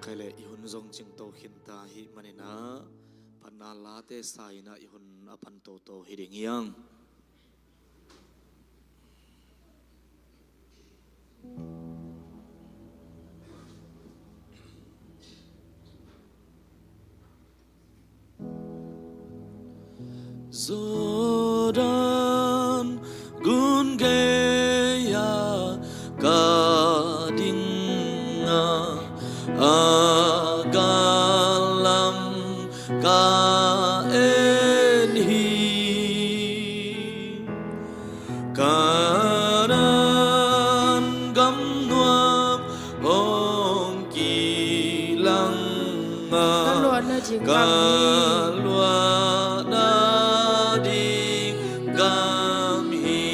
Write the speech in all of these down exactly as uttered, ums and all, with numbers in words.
Tua leh i hun zong cingto khinta ahih manin ah, phatna late sa-in ah i hun a pan toto hi ding hi hang. Jordan gun gei-ah ka ding a, a gal lam ka en hi. Kanaan gam nuam hong kilang a, ka luahna ding ka gam hi. Luahna ding gam hi.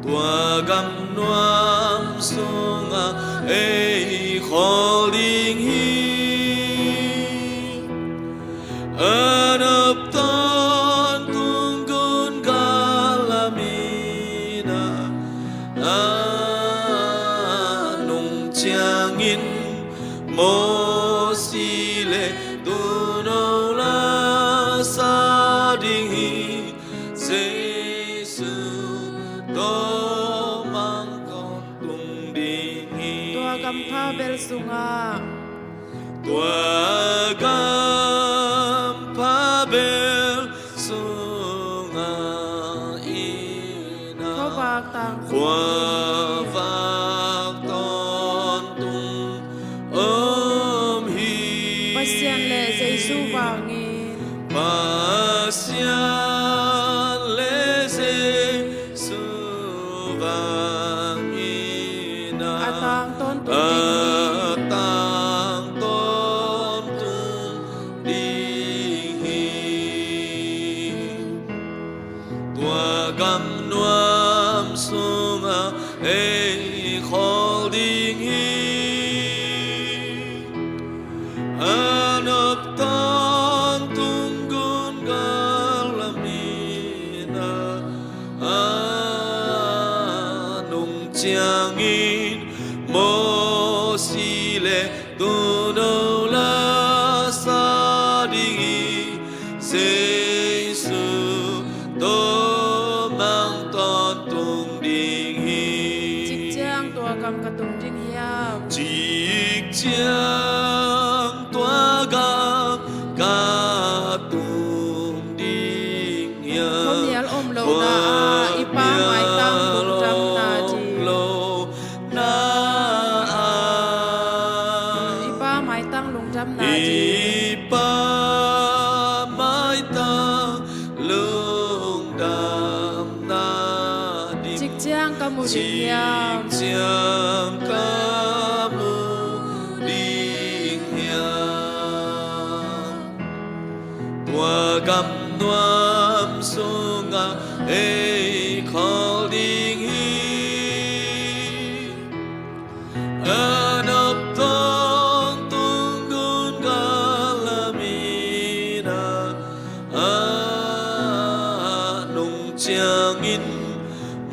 Tua gam nuam sungah ei khol ding hi. A nop tawntung gun gal lam in ah, a nung ciangin Mosi le Tuuno la sa ding hi. Jesu tawh mang tawntung ding hi. Tua gam pha bel sungah, tua gam pha bel sungah in ah, khuavak tang, khuavak tawntung om hi. Pasian le Jesu vangin, Pasian le Jesu vangin ah, a tang tawntung ding hi. A tang tawntung ding hi. Tua gam nuam sungah ei khol ding hi. A nop tawntung gun gal lam in ah, a nung ciangin Mosi le Tuuno la sa ding hi. Jesu tawh mang tawntung ding hi. Cikciang tua gam ka tung ding hiam? Cikciang tua gam ka tung ding hiam? Khuamial om lohna ah i Pa maitang lungdamna ding. Khuamial om lohna ah, i Pa maitang lungdamna ding. I Pa maitang lungdamna ding. Cikciang ka mu ding hiam? Cikciang ka mu ding hiam? Tua gam nuam sungah ei khol ding hi. A nop tawntung gun gal lam in ah, a nung ciangin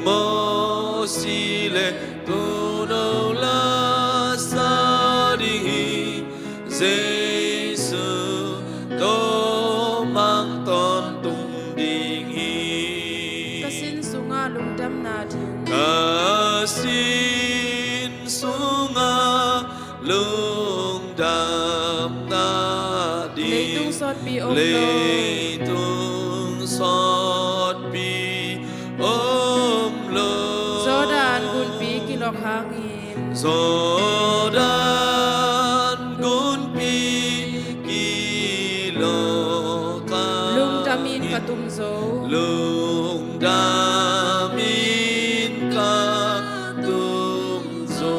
Mosi le Tuuno la sa ding hi. Jesu tawh mang tawntung ding hi. Ka sin sungah lungdamna ding. Ka sin sungah lungdamna ding. Leitung sawtpi om lo. Leitung sawtpi om lo. Jordan gunpi kilok hangin. Jordan gunpi kilok hangin. Lungdamin ka tum zo. Lungdamin ka tum zo.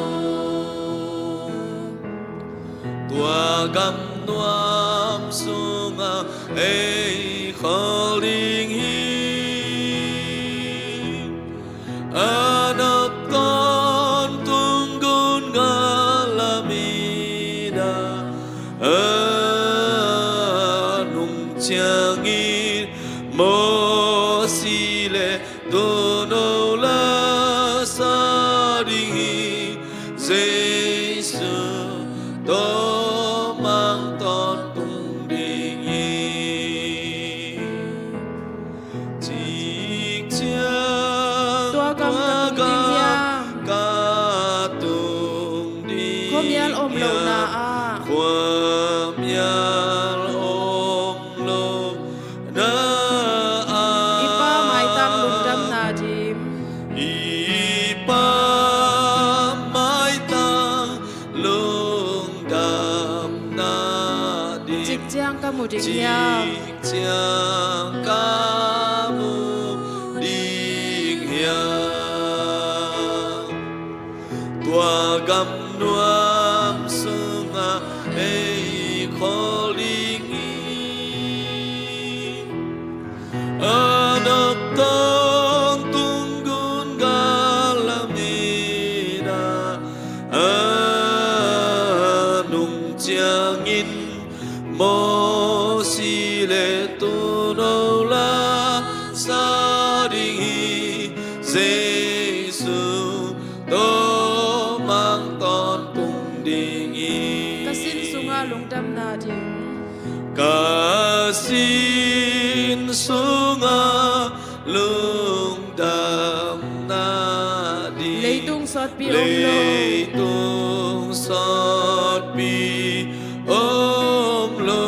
Tua gam nuam sungah ei khol ding hi. A nop tawntung gun gal lam in ah, a nung ciangin Mosi le Tuuno la sa ding hi. Jesu hiam? Cik ciang ka mu ding hiam? Tua gam nuam sungah ei khawl ding hi. A nop tawntung gun gal lam in ah, a nung ciangin Mosi le Tuuno la sa ding hi. Jesu tawh mang tawntung ding hi. Ka sin sungah lungdamna ding. Ka sin sungah lungdamna ding. Leitung sawtpi om lo. Leitung sawtpi om lo.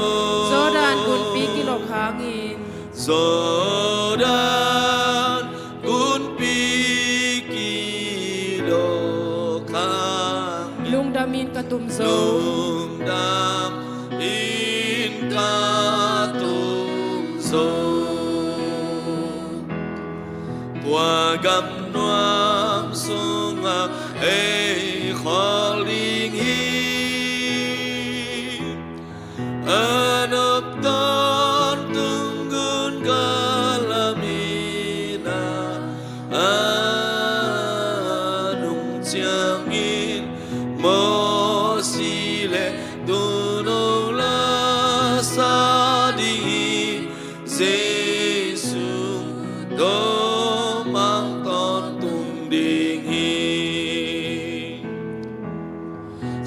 Jordan gunpi kilok hangin. Jordan gunpi kilok hang. Lungdam in ka tum zo. Lungdam in ka tum zo. Tua gam nuam sungah ei khawl ding hi. A nop tawntung gun gal lam in ah, a nung ciangin Mosi le Tuuno la sa ding hi. Jesu tawh mang tawntung ding hi.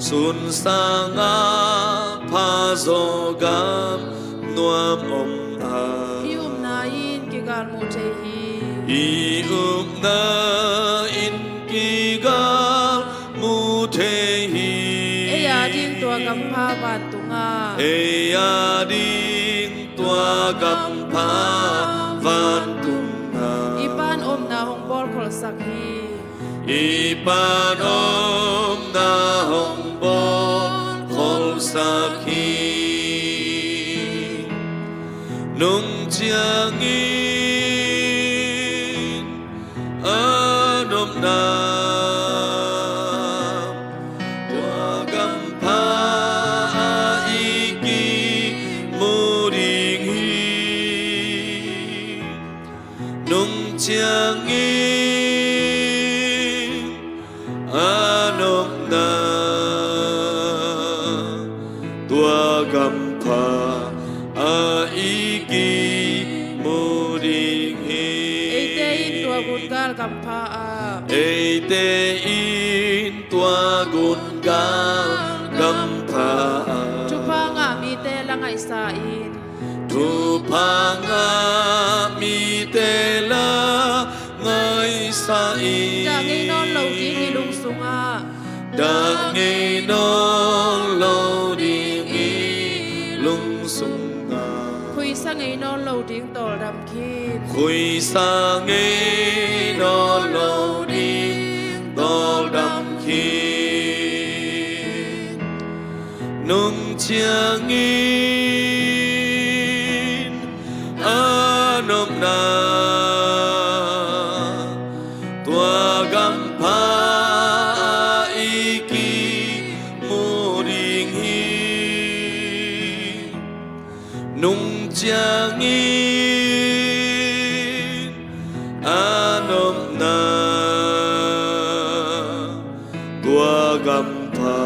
Sun sangah pha zaw gam nuam om a. I upna in kigal mu thei hi. I upna in kigal mu thei hi. Ei a ding tua gam pha vantungah. Ei a ding tua gam pha vantungah. I pan omna hong bawl kholsak hi. I pan omna hong bawl kholsak hi. Nung ciangin a nopna tua gam pha ah i kimu ding hi. Nung ciangin a nopna tua gam pha ah i kimu ding hi. Eite in tua gun gal gam pha ah. Eite in tua gun gal gam pha ah. Thupha ngah mite la ngaihsa in. Thupha ngah mite la ngaihsa in. Dah ngei nawn lo ding i lung sungah. Dah ngei nawn lo ding i lung sungah. Khuisa ngei nawn lo ding tawldam khin. Khuisa ngei nawn lo ding tawldam khin. Nung ciangin a nopna tua gam pha ah i kimu ding hi. Nung ciangin a nopna tua gam pha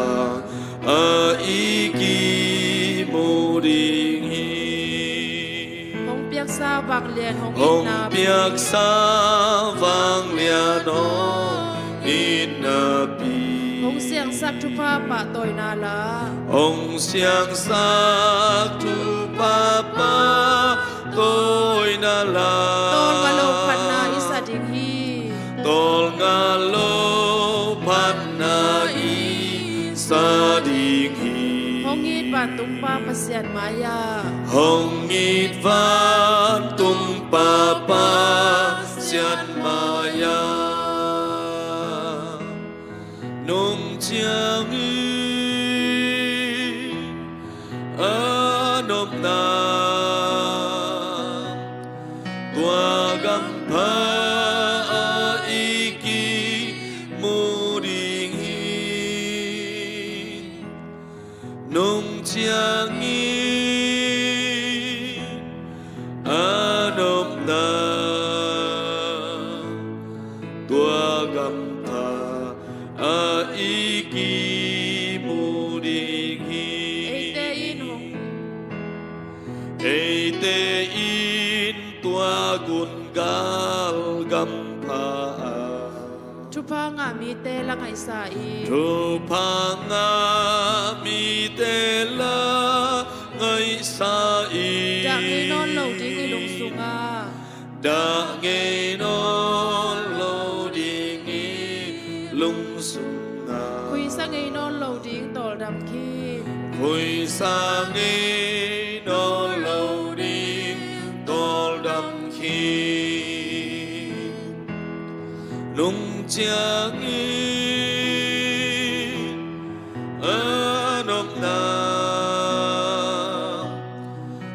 ah i kimu ding hi. Hong piaksa vanglian hong itna pi. Hong piaksa vanglian hong itna pi. Hong siangsak thupha pahtawina la. Hong siangsak thupha pahtawina la. Tawlnga lo phatna i sa ding hi. Tawlnga lo phatna i sa ding hi. Hong it vantung Pa Pasian mai-ah. Hong it vantung Pa Pasian mai-ah. Nung ciangin a nopna Tua gampha ah i kimu ding hi. Nung ciangin a nopna tua gampha ah i kimu ding hi. Eite in hong, eite in tua gungal gampha ah thupha ngah mite la ngaihsa i, thupha ngah mite la ngaihsa i, dah ngei nawn lo ding i lungsung ah, dah ngei nawn lo ding i lungsung ah, khuisa ngei nawn lo ding tawldam khin, khuisa ngei nawn lo ding tawldam khin. Nung ciangin a nopna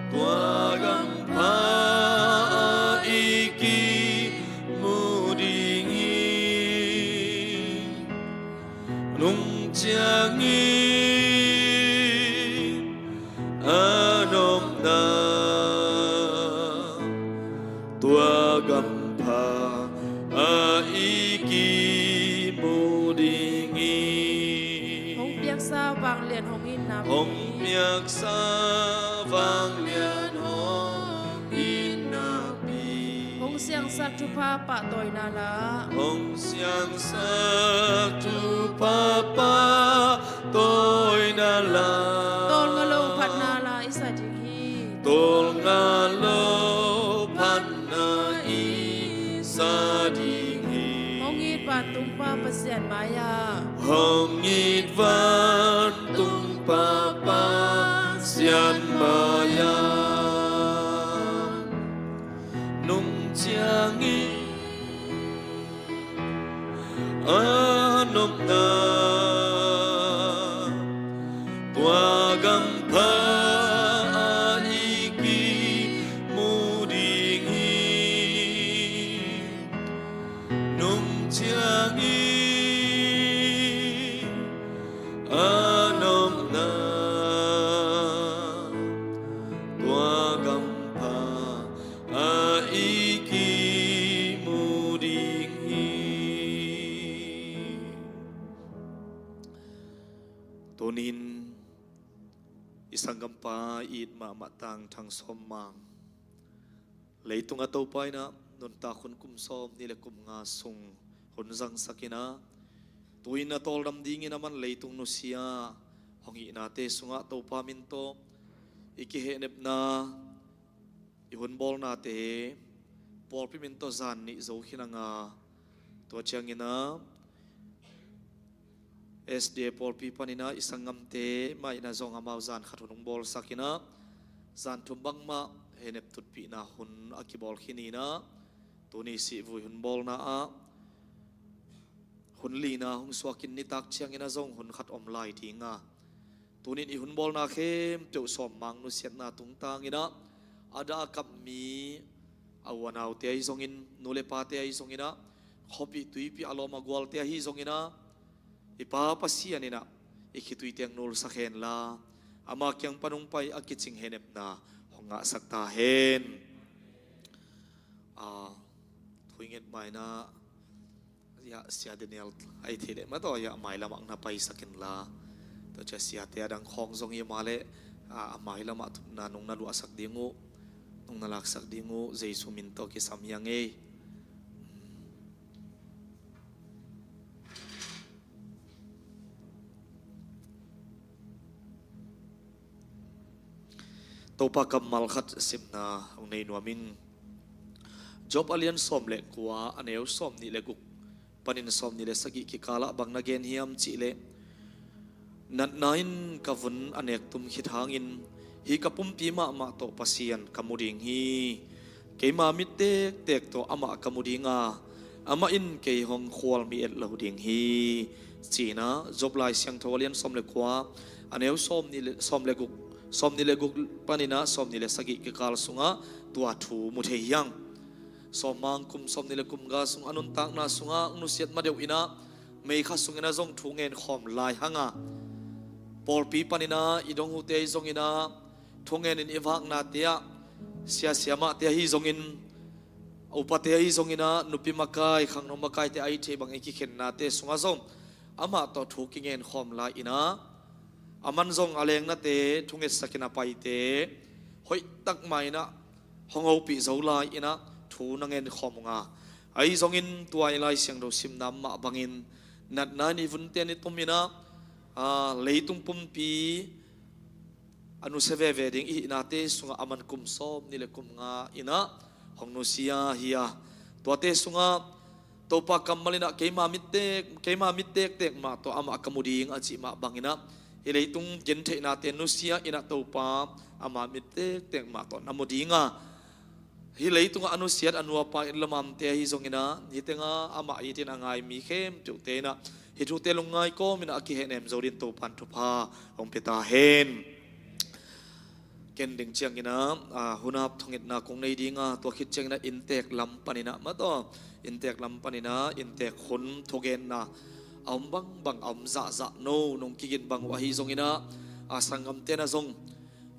tua gampha ah i kimu ding hi. Nung ciangin a nopna tua gampha ah i kimu ding hi. Hong piaksa vanglian hong itna pi, hong piaksa vanglian hong itna pi, hong siangsak thupha pahtawina la, hong siangsak thupha pahtawina la, tawlnga lo phatna la i sa ding hi. Tawlnga lo phatna i sa ding hi. Hong it vantung Pa Pasian mai-ah, hong it vantung Pa Pasian mai-ah. Nung ciangin a nopna tua gampha ah i kimu ding hi. Nung ciangin a nopna tua gampha ah i kimu ding hi. Tunin i sanggampa i it mahmah Tang Thang Sawm Mang, leitung a Topa in ah nuntak hun kum sawm nih le kum nga sung hun zangsak in ah, tu-in a tawldam dingin a man leitung nusia hong hihnate sungah Topa min tawh i kihehnepna, i hun bawlnate pawlpi min tawh zan nih zo khin a nga, tua ciangin ah S D A pawlpi panin ah i sanggamte mah in ah zong amau zan khat hun hong bawlsak in ah, zan thum bangmah hehnep tutpihna hun a kibawl khin in ah, tuni sihvui hun bawlna ah hun lina hong suakin nitak ciangin ah zong hun khat om lai ding a, tunin i hun bawlna khempeuh Sawm Mang nusiatna tungtang in ah, a dah a kap mi a u a naute ahi zongin, nu le pate ahi zongin ah, khuapih tuipih a lawm a gualte ahi zongin ah, i Pa Pasian in ah i khitui teng nulsak hen la, ama kiang pan hong pai a kicing hehnepna hong ngahsak ta hen. A, thu i nget ma in ah, ya, Sia Daniel, ai thei leh ma tawh, ya, mailam ah na paisak in la. Tua ciang siate a dang khawng zong hi mah leh, a, a mailam ah thupna nong na luahsak ding uh, nong na laksak ding uh, Jesu min tawh kisam hi ing ei. Topa kammal khat simna hong nei nuam ing. Job a lian sawm le kua, a neu sawm nih le guk panin sawm nih le sagih kikal ah bang na gen hiam cih leh, natna in ka vun a nek tum khit hangin, hih ka pumpi mahmah tawh Pasian ka mu ding hi. Keima mit tektek tawh amah ka mu ding a, amah in kei hong khual mi et lo ding hi, ci-in ah Job Lai Siangtho a lian sawm le kua, a neu sawm nih le, sawm le guk, sawm nih le guk panin ah sawm nih le sagih kikal sungah tua thu mu thei hi hang. Sawm mang kum sawm nih le kum nga sung a nuntakna sungah nusiat ma deuh inah meikha sung inah zong thu ngen khawm lai hanga, pawlpi pan inah i dong hute ahi zong inah thu ngen in i vaknate ah, siasia mahte ahi zongin, upate ahi zong inah, nupi makai, khangno makaite ahi thei bang i kikhennate sungah zong amah tawh thu kingen khawm lai inah, aman zong a lengnate thungetsak in a paite hoihtak mah inah hong hopih zo lai inah thu na ngen khawm uh nga. Ahi zongin tua i Lai Siangtho simna mah bangin natna in i vunte ni tum inah, aa, leitung pumpi a nusia veve ding i hihnate sungah aman kum sawm nih le kum nga inah hong nusia hi a, tuate sungah Topa kammal inah keima mittek, keima mittek tek mah tawh amah ka mu ding a cih mah bang inah, hih leitung gentheihnate nusia inah Topa ama mittek tek mah tawh na mu ding a, hih leitungah a nusiat a nuapa in lamamte ahi zong inah, hih tengah amah it in a ngai mi khempeuhte inah hih thute lungngai kawm inah a kihehnem zo dingin Topa in thupha hong pia ta hen. Ken ding ciang inah, aa, hunap thungetna kong nei ding a, tua khit ciang inah inntek lam pan inah mah tawh, inntek lam pan inah inntek hun thugenna a om bangbang, a om zahzah no nong kigin bang uh ahi zong inah, aa, sanggamte na zong,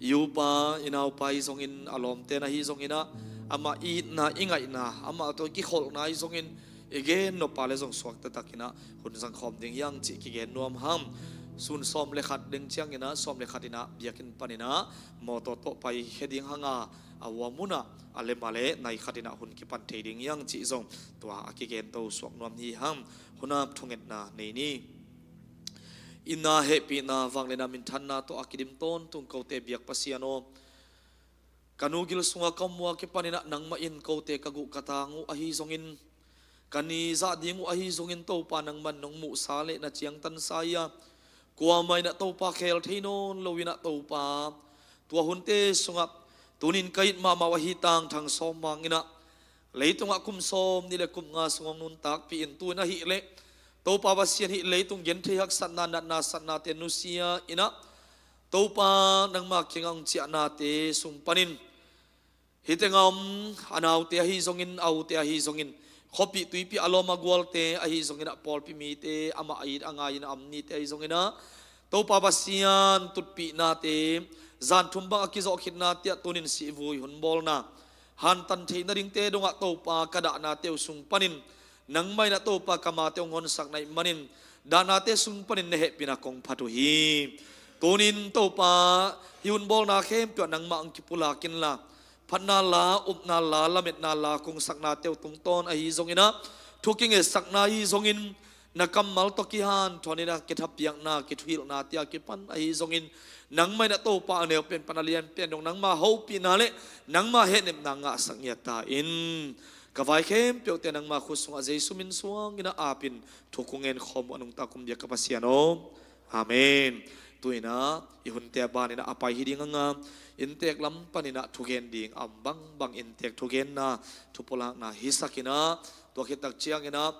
i upa i naupa ahi zongin, a lawmte na hi zong inah, amah i itna i ngaihna, amah tawh i kikholhna ahi zongin, i gen nop a le zong suak taktak inah hun zang khawm ding hi hang cih kigen nuam hang. Sun sawm le khat ding ciang inah, sawm le khat inah biakinn pan inah mawtaw tawh paikhia ding hanga, a uamunah a lem a le nai khat inah hun kipan thei ding hi hang cih zong tua a kigen to suak nuam hi hang. Hunap thungetna nei ni. Itna, hehpihna, vangliatna, minthanna tawh a kidim tawntung kote biak Pasian aw, ka nu gil sungah ka om uh a kipan inah nangmah in kote ka guh ka tang uh ahi zongin, ka ni zah ding uh ahi zongin Topa nangman nong muhsa le na ciangtansa hi a, kuamah inah Topa khel thei nawn lo inah Topa, tua hunte sungah tunin ka it mahmah uh ahi tangthang sawm mang inah leitungah kum sawm nih le kum nga sung hong nuntakpih in tu in ahih leh Topa Pasian hih leitung genthei haksatna, natna satnate nusia inah Topa nangma kiangah hong ciahnate sung panin hih tengah om a naute ahi zongin, a ute ahi zongin, khuapih tuipih a lawm a gualte ahi zong inah, pawlpi mite amah a it a ngai inah a om nite ahi zong inah, Topa Pasian tutpihnate, zan thum bang a kizawh khitnate ah tunin sihvui hun bawlna hantan theih nadingte dongah Topa ka dahnate uh sung panin nangmah inah Topa ka mate hong honsak na hih manin dahnate sung panin na hehpihna kong phat uh hi. Tunin Topa, hih hun bawlna khempeuh ah nangmah hong kipulak inla, phatna la, upna la, lametna la, kungsaknate uh tungtawn ahi zong inah, thu kingetsakna ahi zongin, na kammal tawh kihanthawn inah kithapiakna, kithuhilhnate a kipan ahi zongin, nangmah inah Topa a neu pen pan a lian pen dong nangma hopihna le nangma hehnepna ngahsak ngiat ta in. Ka vai khempeuhte nangma khut sungah Jesu min suang inah apin thu kong ngen khawm uh a, nungta kong biak ka Pasian aw. Amen. Tu inah i hunte a ban inah a pai hi ding hanga, inntek lam pan inah thugen ding a om bangbang, inntek thugenna, thupulakna hisak inah, tua khit tak ciang inah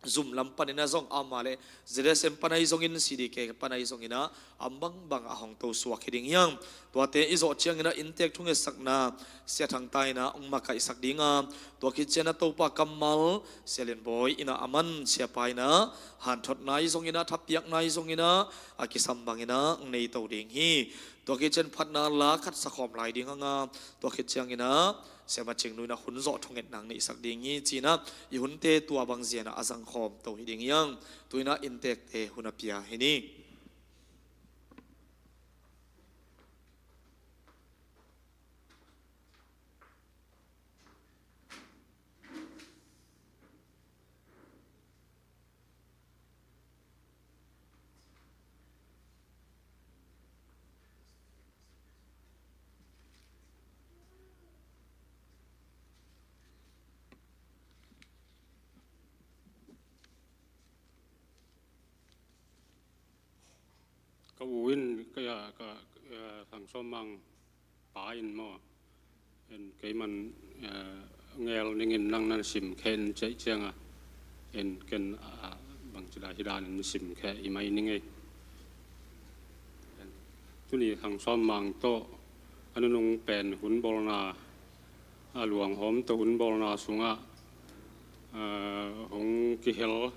Zoom lam pan inah zong, a om a le Z S M pan ahi zongin, C D K pan ahi zong inah a om bangbang a hong to suak hi ding hi hang. Tuate i zawh ciang inah inntek thungetsakna Sia Thang Ta inah hong makaihsak ding a, tua khit ciang inah Topa kammal Sia Lian Bawi inah aman siapa inah hanthotna ahi zong inah, thapiakna ahi zong inah, a kisam bang inah hong nei to ding hi. Tua khit ciang phatna la khat sa khawm lai ding hanga, tua khit ciang inah Sia Ma Cing Nu inah hun zawh thungetna hong neihsak ding hi ci inah, i hunte tua bang zia inah a zang khawm to hi ding hi hang. Tu inah inntekte hun a pia hi ni. Ka u in ka, ka, ka Thang Sawm Mang pa in maw, en keiman, eh, ngel ningin nang nan sim khe in cih cianga, en ken, ah, bangci lai hi danin sim khe i mai ning ei. En, tuni Thang Sawm Mang tawh a nunung pen hun bawlna A luanghawm tawh hun bawlna sungah, aa, hong kihel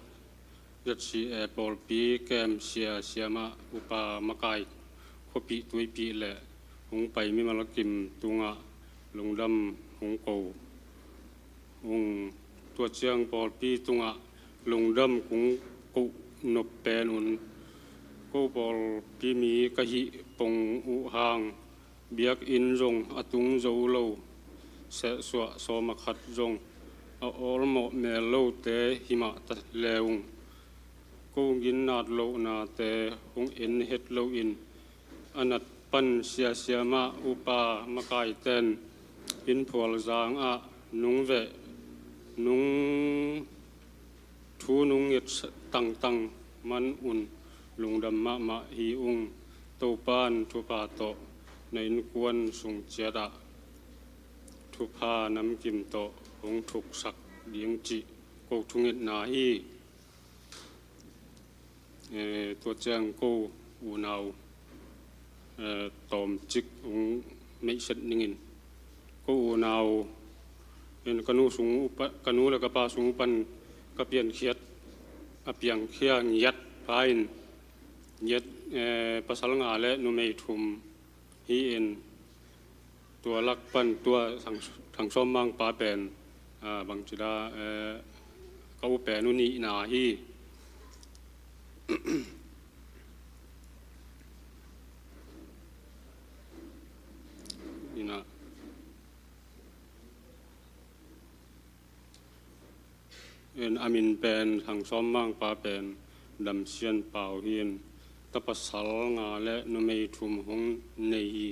Z C A pawlpi kem sia siamah upa makai khuapih tuipih le hong pai mimal kim tungah lungdam hong ko. Hong tua ciang pawlpi tungah lungdam kong koh nop pen un, ko pawlpi mi ka hih pong uh hang biakinn zong a tung zo lo, sehsuah sawm a khat zong a awlmawh mel lote himah ta leung, ko ginnat lohnate hong en het loin a nat pan siasiamah upa makaiten inn phualzang ah nung veh nung thu nung nget tangtang man un lungdam mahmah hi ung. Topan thupha tawh na innkuan sung ciatah thupha namkim tawh hong thuksak ding cih ko thungetna hi. Eh, tua ciang ko unau, eh, tawmcik hong meihset ningin ko unau in ka nu sung upa, ka nu le ka pa sung pan ka piankhiat, a piangkhia ngiat pa in ngiat, eh, pasal nga le numei thum hi in tua lak pan tua thang, thang sawm mang pa pen, ah, bangcida, eh, ka u pen u nihna hi. Ina. In a min pen thang sawm mang pa pen Damsian Pau hi in ta pasal nga le numei thum hong nei hi.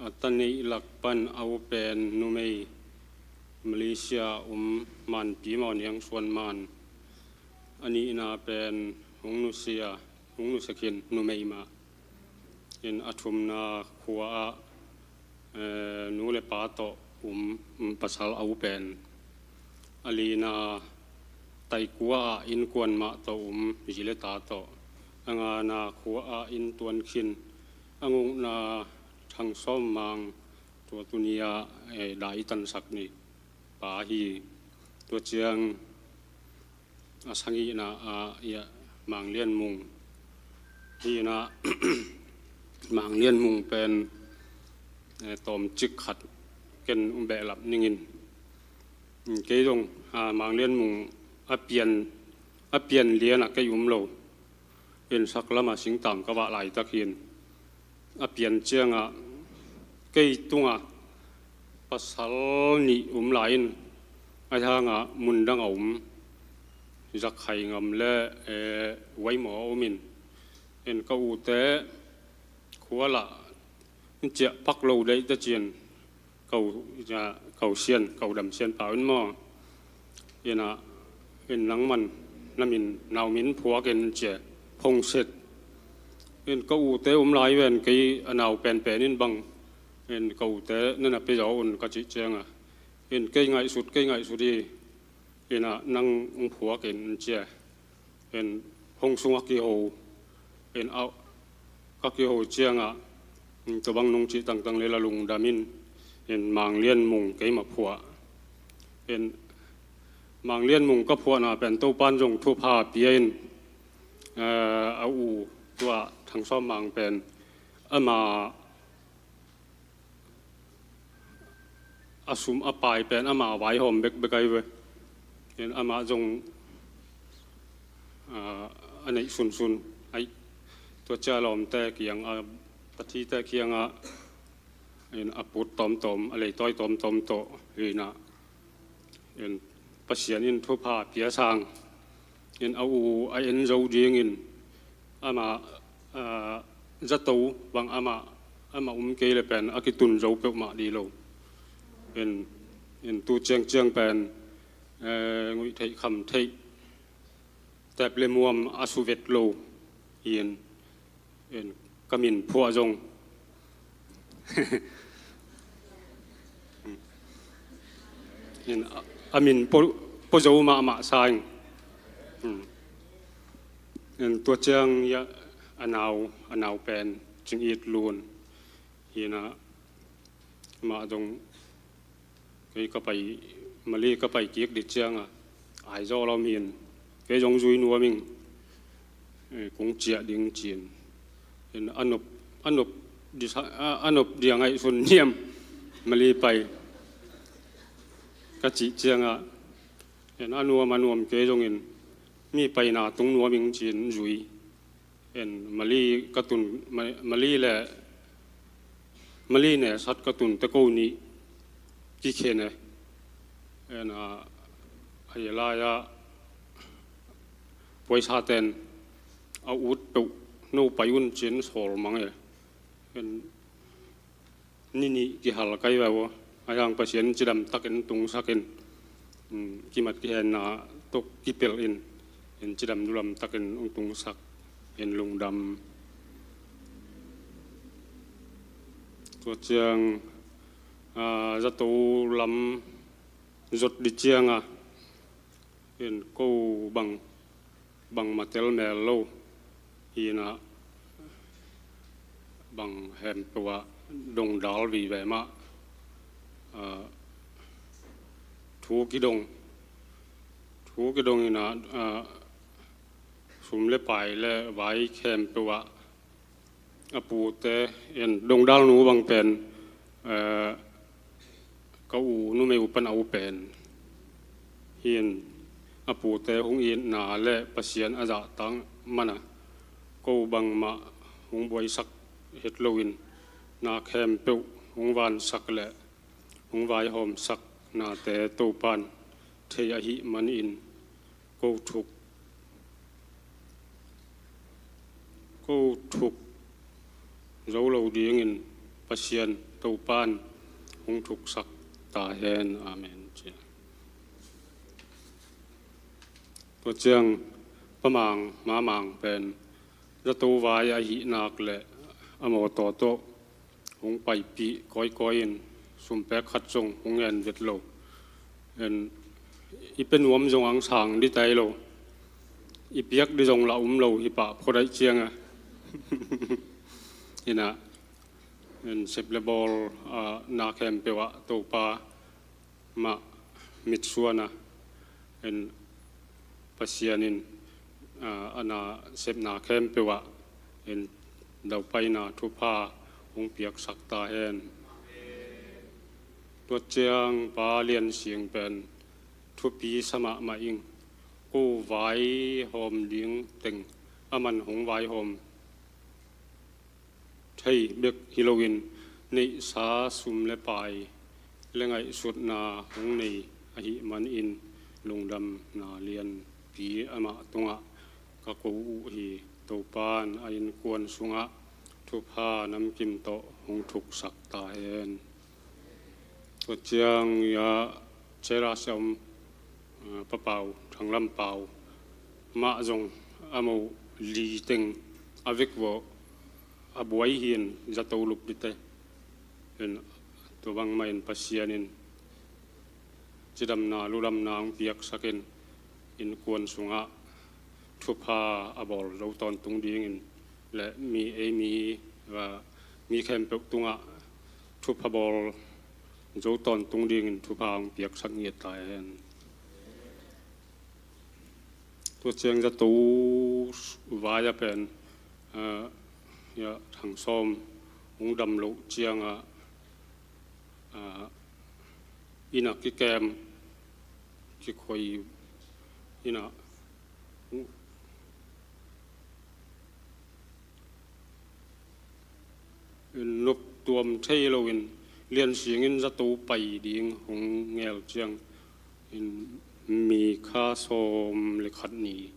A ta neih lak pan a u pen numei Malaysia um Manpi Maw Niang Suan Man. A nihna pen hong nusia, hong nusia khin numei mah. In a thumna khua ah, eh, nu le pa tawh um, um, pasal a u pen. A lina taikua ah innkuan mah tawh um zi le ta tawh. A ngana khua ah inn tuan khin. A ngukna thang sawm mang tua tuni ah, eh, dai tansak ni pa hi. Tua ciang a sagihna ah ia Mang Lian Mung hi ina, Mang Lian Mung pen, eh, tawmcik khat ken behlap ningin. Kei zong, ah, Mang Lian Mung a pian, a pian lian a kei um lo. In sak lama singtang ka vah laitak hin a pian ciangah kei tungah pasal nih um lai in a hangah mundang a um, Zakhai ngam le, eh, Waimaw a um in, in ka ute khua lah in ciah pak lo deih te cin, ko, ko sian, ko Damsian Pau in maw. Ina, in nangman na min, nau min phuak in cia, phongset. In ka ute um lai ven kei a nau penpen in bang, in ka ute na na pia zaw un ka cih cianga. In kei ngaihsut, kei ngaihsut hi, ina nang ung phuak in cia. In hong sung a kiho, in a ka kiho ciangah, in tua bang nung cih tangtang le la lungdam in, in Mang Lian Mung keima phuah. In Mang Lian Mung ka phuahna pen Topan zong thupha pia in, eh, a u tua Thang Sawm Mang pen ama a sum a pai pen ama vaihawm bekbek ahi ve. In amah zong, ah, a neih sunsun aih. Tua cia lawmte kiang, a tathite kiangah, in a put tawmtawm, a leitawi tawmtawm tawh, ina, in Pasian in thupha pia sang. In a u a en zo dingin ama, ah, zato bang ama, ama um kei le pen a kitun zo peuhmah dih lo. In, in tu ciangciang pen, eh, nguih theih kham theih tep le muam a suvet lo. In, in ka min phuah zong in a, a min po, po zo mahmah sa in. Hmm. In tua ciang ia a nau, a nau pen Cing It Lun. Ina mah zong Kei ka pai, Mali ka pai kik dih ciangah Aizawl a om hi-in, kei zong zui nuam ing, eh, kong ciah ding ci-in, in a nop, a nop disa-, a, a nop dia ngaihsun niam, Mali pai ka cih ciangah, in a nuam, a nuam, kei zongin mi paina tung nuam ing ci-in zui. En Mali ka tun, Ma-, Mali le, Mali ne sat ka tun te ko nih kikhen e. En a, a yelai a puaisa ten a ut peuh no pai un cin sawl mang e. En ni nih kihal kai ve uh. A hiang Pasian cidam takin tungsakin, mm, kimat kihenna tok kipelh in, in cidam dulam takin hong tungsak in lungdam. Tua ciang, ah, zato lam zot dih ciangah, in ko bang, bangmah tel mel lo hi-in ah, bang khempeuh ah dongdal vive mah, ah, thu kidong, thu kidong in ah, ah, sum le pai le vai khempeuh ah a pute, in dongdal nu bang pen, eh, ka u numei u pan a u pen hi-in, a pute hong itna le Pasian a zahtak man a, ko bangmah hong buaisak het loin, na khempeuh hong vansak le hong vaihawmsak nate Topan thei ahih manin, ko thuk, ko thuk zo lo dingin Pasian Topan hong thuksak ta hen. Amen. Tua ciang Pa Mang, Ma Mang pen zato vai ahih nak le a mawtaw tawh hong paipih kawikawi in, sumpek khat zong hong ngen vet lo. En, i pe nuam zong ang sang dih tai lo. I piak dih zong lah um lo hi pah phot aih ciang a. In ah, en, sep le bawl, ah, na khempeuh ah Topa mah mitsuan a, en, Pasian in, ah, a nasepna khempeuh ah, en, daupaina thupha hong piaksak ta hen. Tua ciang Pa Lian Sing pen thupi sa mahmah ing. Ko vaihawm ding teng aman hong vaihawm thei bek hi loin, neihsa sum le pai le ngaihsutna hong nei ahih manin, lungdamna lianpi amah tungah ka ko uh hi. Topan a innkuan sungah thupha namkim tawh hong thuksak ta hen. Tua ciang a, Chera sia om, ah, Pa Pau, Thang Lam Pau mah zong a mo li teng a vek vawh a buai hi-in zato lup dite. In tua bangmah in Pasian in cidamna, ludamna hong piaksakin, innkuan sungah thupha a bawl zo tawntung dingin le mi, ei mi, ah, mi khempeuh tungah thupha bawl zo tawntung dingin thupha hong piaksak ngiat ta hen. Tua ciang zato vai a pen, ah, ya, Thang Sawm hong dam loh ciangah, ah, inn ah kikem, kikhoi, inn ah noptuam thei loin Lian Sing in zato pai ding hong ngel ciang in, mi kha sawm le khat ni,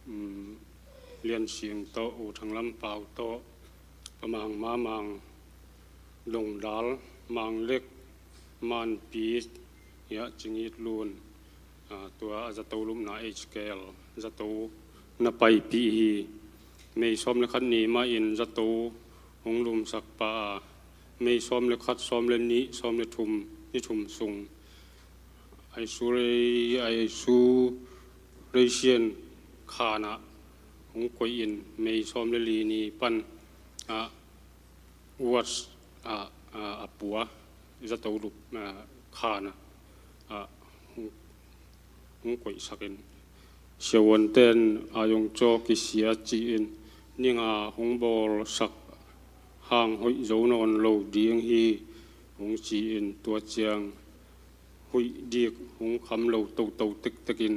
um, Lian Sing tawh, U Thang Lam Pau tawh, Pa Mang, Ma Mang, Dongdal, Mang Lek, Manpi, ya, Cingit Lun, ah, tua a zato lupna H K L zato na paipih hi. May sawm le khat ni mah in zato hong lumsak pah a, May sawm le khat, sawm le nih, sawm le thum, ni thum sung, Aisu Rei, Aisu Rei Sian khan ah hong koih in, May sawm le li ni pan ah, Watts ah, ah, a pua, zato lup, ah, khan ah, ah, hong, hong koihsak in, siavuante'n a yong caw kisia ci-in, ninga hong bawlsak hang hoih zo nawn lo ding hi, hong ci-in, tua ciang huih dik hong kham lo toto tektek in,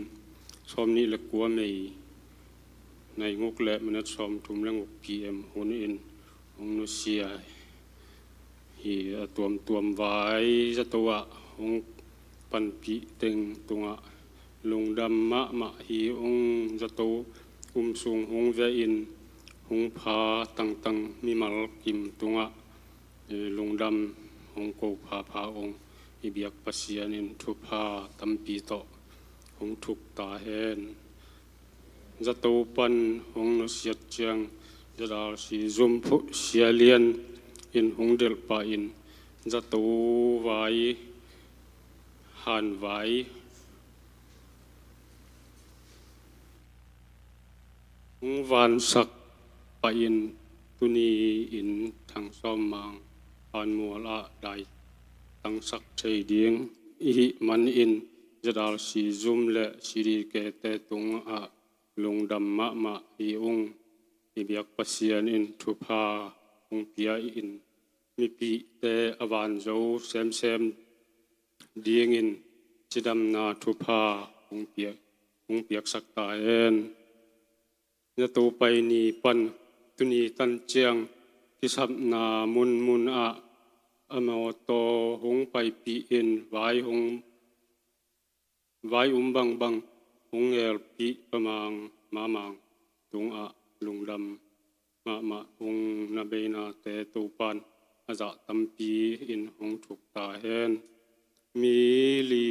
sawmnih le kua May, nai nguk le minute sawmthum le nguk P M hun in hong nusia hi. A tuamtuam vai zato ah hong panpih teng tungah lungdam mahmah hi ung. Zato um sung hong veh in hong pha tangtang mimal kim tungah, eh, lungdam hong ko phapha ung. I biak Pasian in thupha tampi tawh hong thuk ta hen. Zato pan hong nusiat ciang, Z R C zum phuh Sia Lian in hong delh pah in, zato vai, han vai hong vansak pah in, tuni in Thang Sawm Mang Hanmual ah dai tangsak thei ding i hih manin, Z R C zum le C D K te tungah lungdam mahmah hi ung. I biak Pasian in thupha hong pia in, mipihte a van zo semsem dingin cidamna thupha hong piak, hong piaksak ta hen. Zato pai ni pan tuni tan ciang kisapna munmun ah a mawtaw hong paipih in, vai hong, vai um bangbang hong ngelpih Pa Mang Ma Mang tungah lungdam mahmah ung. Na beinate Topan a zah tampi in hong thuk ta hen. Mi li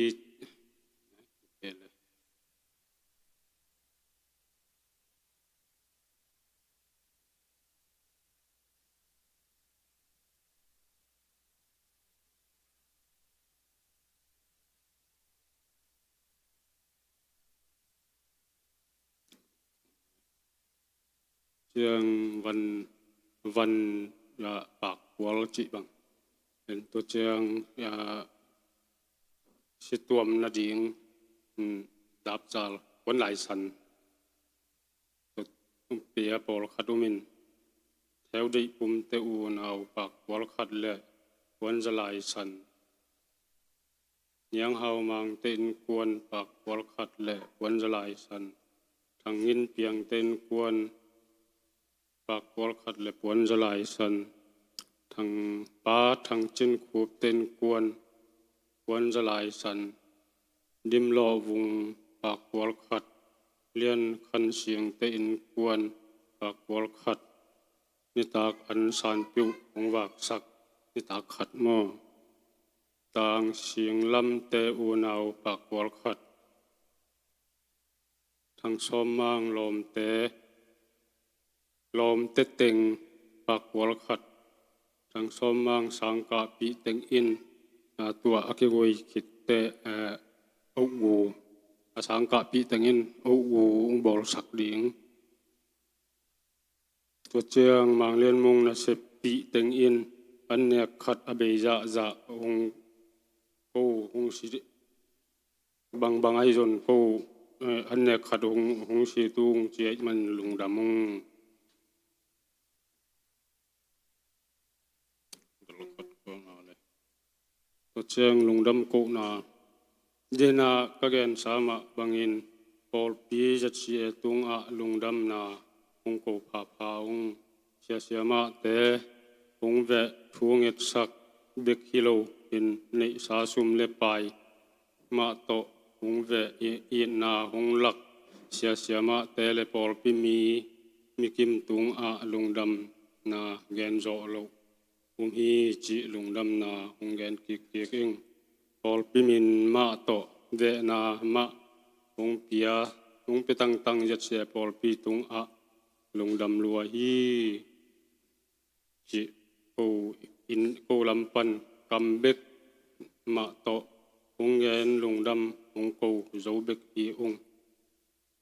ciang van, van, ah, pakkual cih bang. En tua ciang, ah, situam nading, hmm, dapcal kuan laisan. Pia pawlkhat umin, Theudeih Pumte unau pakkual khat le kuan za laisan. Niang Hau Mangte innkuan pakkual khat le kuan za laisan. Thang Ngin Piangte innkuan pakkual khat le kuan za laisan. Thang Pa Thang Cin Khupte innkuan kuan za laisan. Dim Lawh Vung pakkual khat, Lian Khan Siangte innkuan pakkual khat. Nitak an sanpiuh hong vaksak nitak khat maw? Tang Sing Lamte unau pakkual khat. Thang Sawm Mang lawmte, lawmte teng pakkual khat. Thang Sawm Mang sangkahpih teng in, ah, tua a kigui khitte, eh, ohgu, a sangkahpih teng in ohgu hong bawlsak ding. Tua ciang Mang Lian Mung naseppih teng in an nek khat a bei zahzah hong ko, hong si bangbang ahi zong ko, eh, an nek khat hong, hong si tung ci ahih man lungdam ung. Tua ciang lungdam kohna. Dena ka gensa mah bangin pawlpi Z C A tungah lungdamna hong ko phapha ung. Siasia mahte hong veh thu ngetsak bek hi lo in neihsa sum le pai mah tawh hong veh i, itna hong lak siasia mahte le pawlpi mi, mikim tungah lungdamna gen zawh loh um hi cih lungdamna hong gen kikkik ing. Pawlpi min mah tawh vehna mah hong pia, hong pia tangtang Z C A pawlpi tungah lungdam lua hi cih ko in, ko lam pan kam bek mah tawh hong gen lungdam hong ko zo bek hi ung.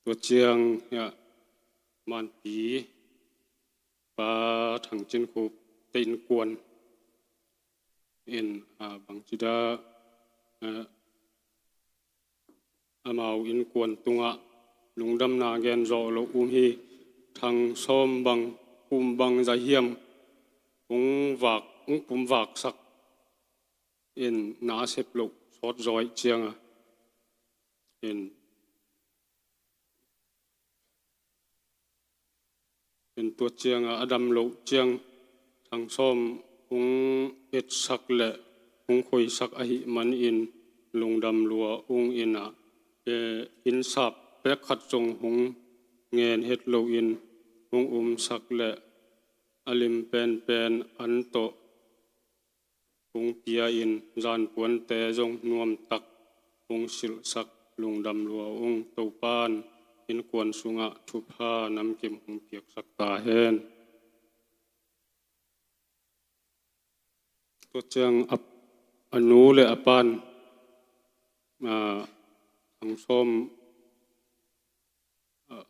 Tua ciang hiah Manpi Pa Thang Cin Khupte innkuan in, ah, bangci dah eh, amau innkuan tungah lungdamna gen zawh loh um hi. Thang Sawm bang, kum bang zah hiam hong vak, hong pumvaksak in, na a sep loh sawt zaw ahih cianga in, in tua cianga a dam loh ciang Thang Sawm hong etsak le hong khoisak ahih manin lungdam lua ung in ah, eh, inn sap pek khat zong hong ngen het loin hong umsak le a lim penpen an tawh hong pia in, zanpuante zong nuamtak hong silhsak, lungdam lua ung. Topan innkuan sungah thupha namkim hong piaksak ta hen. Tua ciang a, a nu le a pan, ah, Thang Sawm, ah,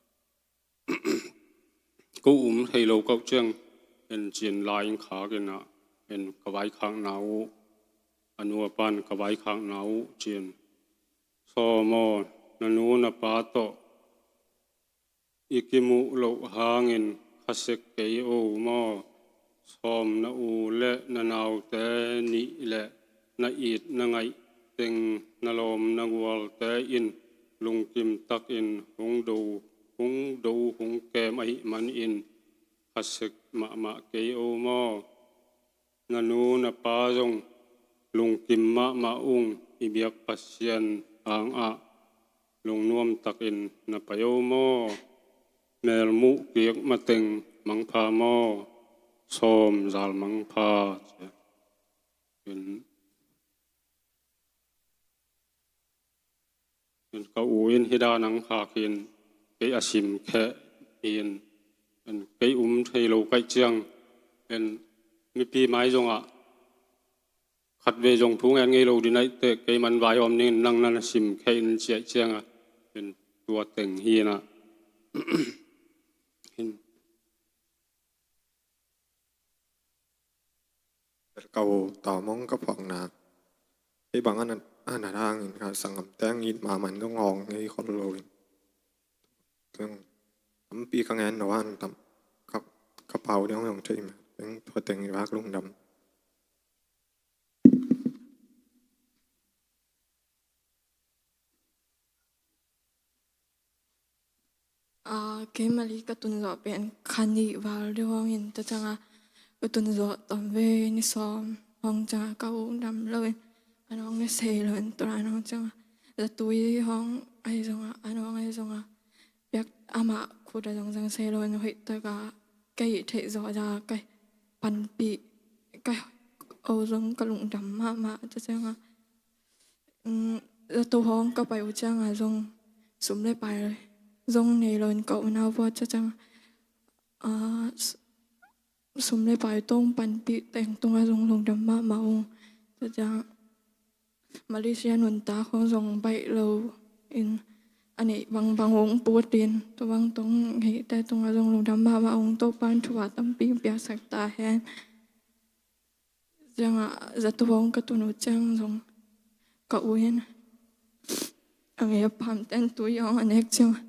ko um thei lo kauh ciang en cin lai in khak in ah, en ka vaikhakna uh, a nu a pan ka vaikhakna uh cin, Sawm aw, na nu na pa tawh i kimuh loh hangin khasek kei o maw? Sawm, na u le na naute nih le na it na ngaih teng na lawm na gualte in lungkim takin hong do, hong do hong kem ahih manin khasek mahmah kei o maw? Na nu na pa zong lungkim mahmah ung, i biak Pasian hangah lungnuam takin na pai o maw? Melmuh kik mateng mangpha maw? Sawm, zal mangpha. Ci in, in ka u in hih dan hong khak in, kei a simkheh in, in kei um thei lo kaih ciang, in mipi mai zongah khatvei zong thu ngen ngei lo ding ahih teh, kei man vai om ning, nang na na simkheh in, ci ahih ciangah, in tua teng hi in ah. In Ka u, tawm hong ka phawkna, kei bang a nat, a nat hangin ka sanggamte in mahmah in zong hawng ngei khol lo in. Tua tampi ka ngen lo hang tam, ka, ka pau ding hong thei mah. Tua teng i vak lungdam. Ah, kei Mali ka tun zawh pen kha nih val deuh hong in, tua ciangah ka tun zawh tam vei, ni sawm hong ciangah ka u dam lo in, an hong na sei lo in, tua an hong ciangah zatui hong ahi zongah, an hong ahi zongah, piak amah khut ah zong zang sei lo in, hoih takah ka hih theih zawh a ka panpih, ka o zong ka lungdam mahmah, tua ciangah, um, zato hong ka pai uh ciangah zong sum le pai zong nei lo in ka unau vuah, tua ciangah, ah, s-, sum le pai tawh panpih teng tungah zong lungdam mahmah ung. Tua ciangah Malaysia nuntak hong zong baih lo in, a neih bangbang hong put in, tua bang tawh hong neihte tungah zong lungdam mahmah ung. Topan thupha tampi piaksak ta hen. Ciangah zato hong ka tun uh ciang zong ka u in a ngei a pamten tui hong a nek ciangah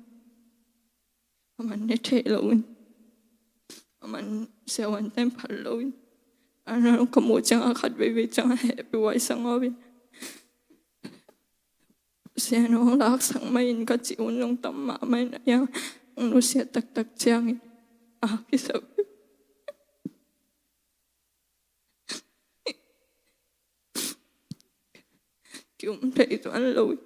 a man ne thei lo in, a man siavuanten phal lo in, a na ka muh ciangah khat veivei ciangah hehpih huai sang aw in, Sian hong laksak mah in ka cih hun zong tam mahmah in, a hiang hong nusiat taktak ciangin a kisap. Ki-um thei tuan lo in.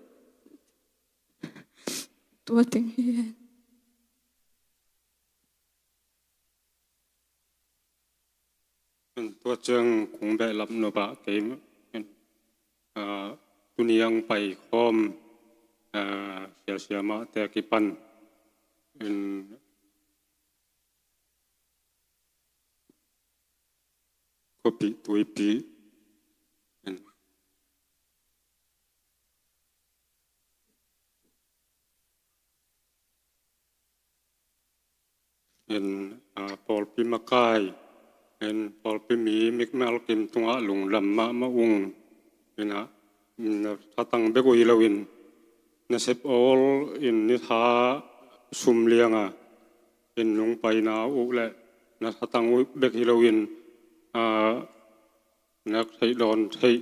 Tua teng hi hen. Tua ciang kong behlap nop ah kei, ah, tuni hong pai khawm, ah, siasia mahte a kipan in khuapih tuipih in in, ah, pawlpi makai in, pawlpi mi mikmal kim tungah lungdam mahmah ung in ah, na thatang bek uh hi loin, na sep awl in ni tha sum lianga in nung paina uh le na thatang uh bek hi loin, aa, nak theih dawn theih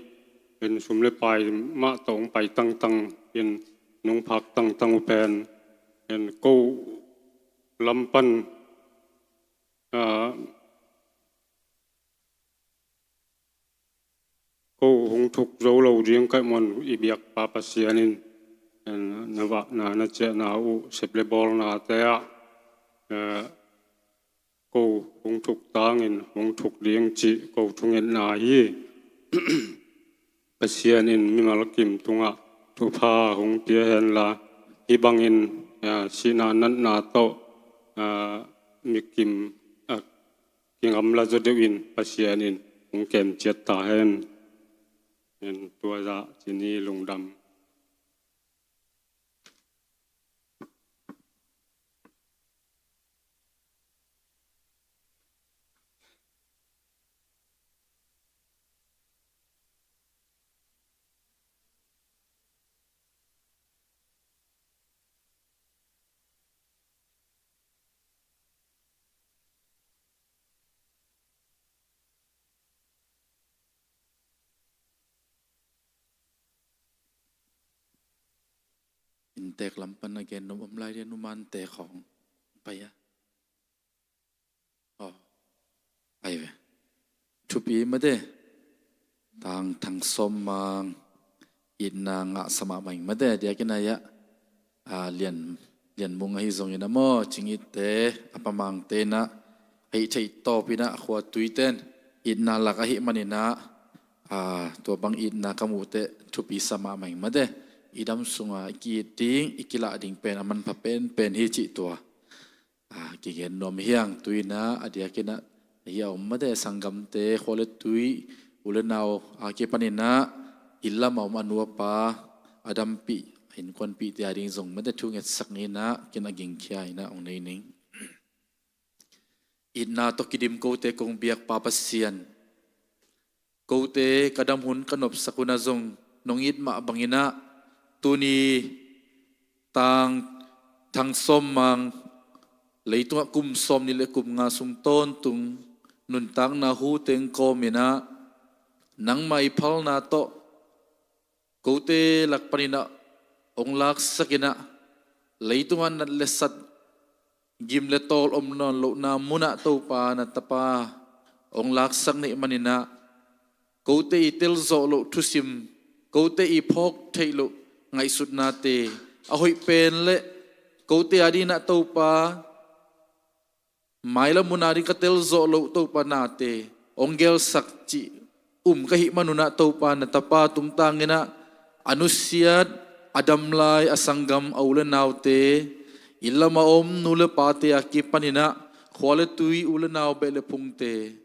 in sum le pai mah tawh hong pai tangtang in nung phak tangtang uh pen in ko lam pan, aa, ko hong thuk zo lo ding ka hih manin i biakpa Pasian in, eh, na vahna na ciahna uh sep le bawlnate ah, eh, ko hong thuk tangin hong thuk ding cih ko thungetna hi. Pasian in mimal kim tungah thupha hong pia henla, hih bangin, eh, sihna natna tawh, eh, mikim, eh, kingamla zaw deuhin Pasian in hong kem ciat ta hen. En tua zah ci ni. Lungdam. Inntek lam pan a gen nuam om lai dia, numante khawng pai a. Aw, ai ve. Thupi mate. Tang Thang Sawm Mang, itna ngahsa mahmah ing mate, a diakin a, a, Lian, Lian Mung ahi zongin a maw, Cing Itte, a Pa Mangte in a, a hih theih tawpin a, khua tuite in itna lak ahih manin a, a, tua bang itna ka muh teh thupi sa mahmah ing mate. I dam sunga i ki-it ding, i kilah ding pen a manpha penpen hi cih tua, a, kigen nuam hi hang. Tu-in a, a diakin a, hih a om mate, sanggamte, khua le tui, u le nau a kipanin a, inn lam a om a nu a pa, a dampih, a innkuanpihte a ding zong mate thu ngetsak ni in a, ken a gingkhia in a hong nei ning. Itna tawh kidim kote kong biakpa Pasian, kote ka dam hun ka nopsak hun ah zong nong it mah bangin a, tuni Tang Thang Sawm Mang leitungah kum sawmnih le kum nga sung tawntung nuntakna hu teng kawmin a, nangmah i phalna tawh kote lak panin a hong laksakin a, leitungah nat le sat, gim le tawl om nawn lohna munah Topa na tapa hong laksak nih manin a, kote i telzawh loh thusim, kote i phawk theih loh ngaihsutnate, a hoih pen le kote a dingin a Topa, mailam hun a ding ka telzawh loh Topa nate hong gelsak cih um ka hih manun a Topa na tapa tungtangin a, a nusiat, a dam lai, a sanggam, a u le naute, inn lam a om nu le pate a kipanin a, khua le tui, u le nau, beh le phungte,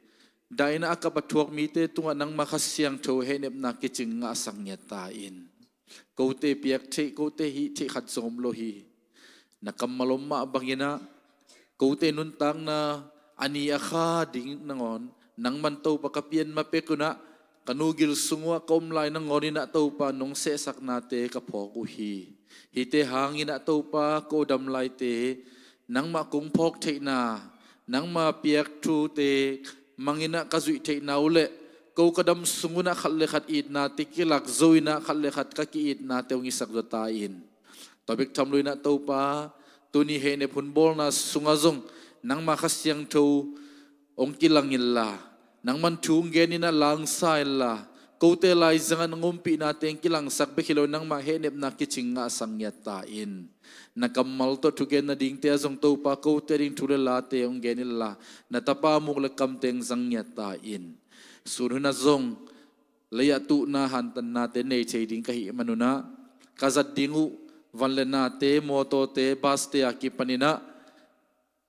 daina a kap a thuak mite tungah nangma Kha Siangtho hehnepna kicing ngahsak ngiat ta in. Kote piak theih, kote hih theih khat zong om lo hi. Na kammal om mah bangin a, kote nuntakna a ni a kha ding nangawn nangman Topa ka pian ma pek un a, ka nu gil sung uah ka om lai nangawnin a Topa nong sehsaknate ka phawk uh hi. Hihte hangin a Topa ka aw dam laite, nangmah kong phawk theihna, nangma piak thute mangin a ka zuih theihna uh le, ko ka dam sung un a khat le khat itnate kilak zo in a khat le khat ka ki-itnate hong hisak zaw ta in. Tua bek tham loin a Topa, tuni hehnep hun bawlna sungah zong nangma Kha Siangtho hong kilang inla, nangman thu hong genin a langsa inla, kote laizangah nong ompihnate hong kilangsak bek hi lo, nangmah hehnepna kicing ngahsak ngiat ta in. Na kammal tawh thugen nadingte ah zong Topa, kote a ding thu le late hong gen inla, na tapa muk le kamte hong zang ngiat ta in. Sun hun ah zong lei-ah tuhna hantannate nei thei ding ka hih manun a, ka zat ding uh van le nate, mawtawte, baste a kipanin a,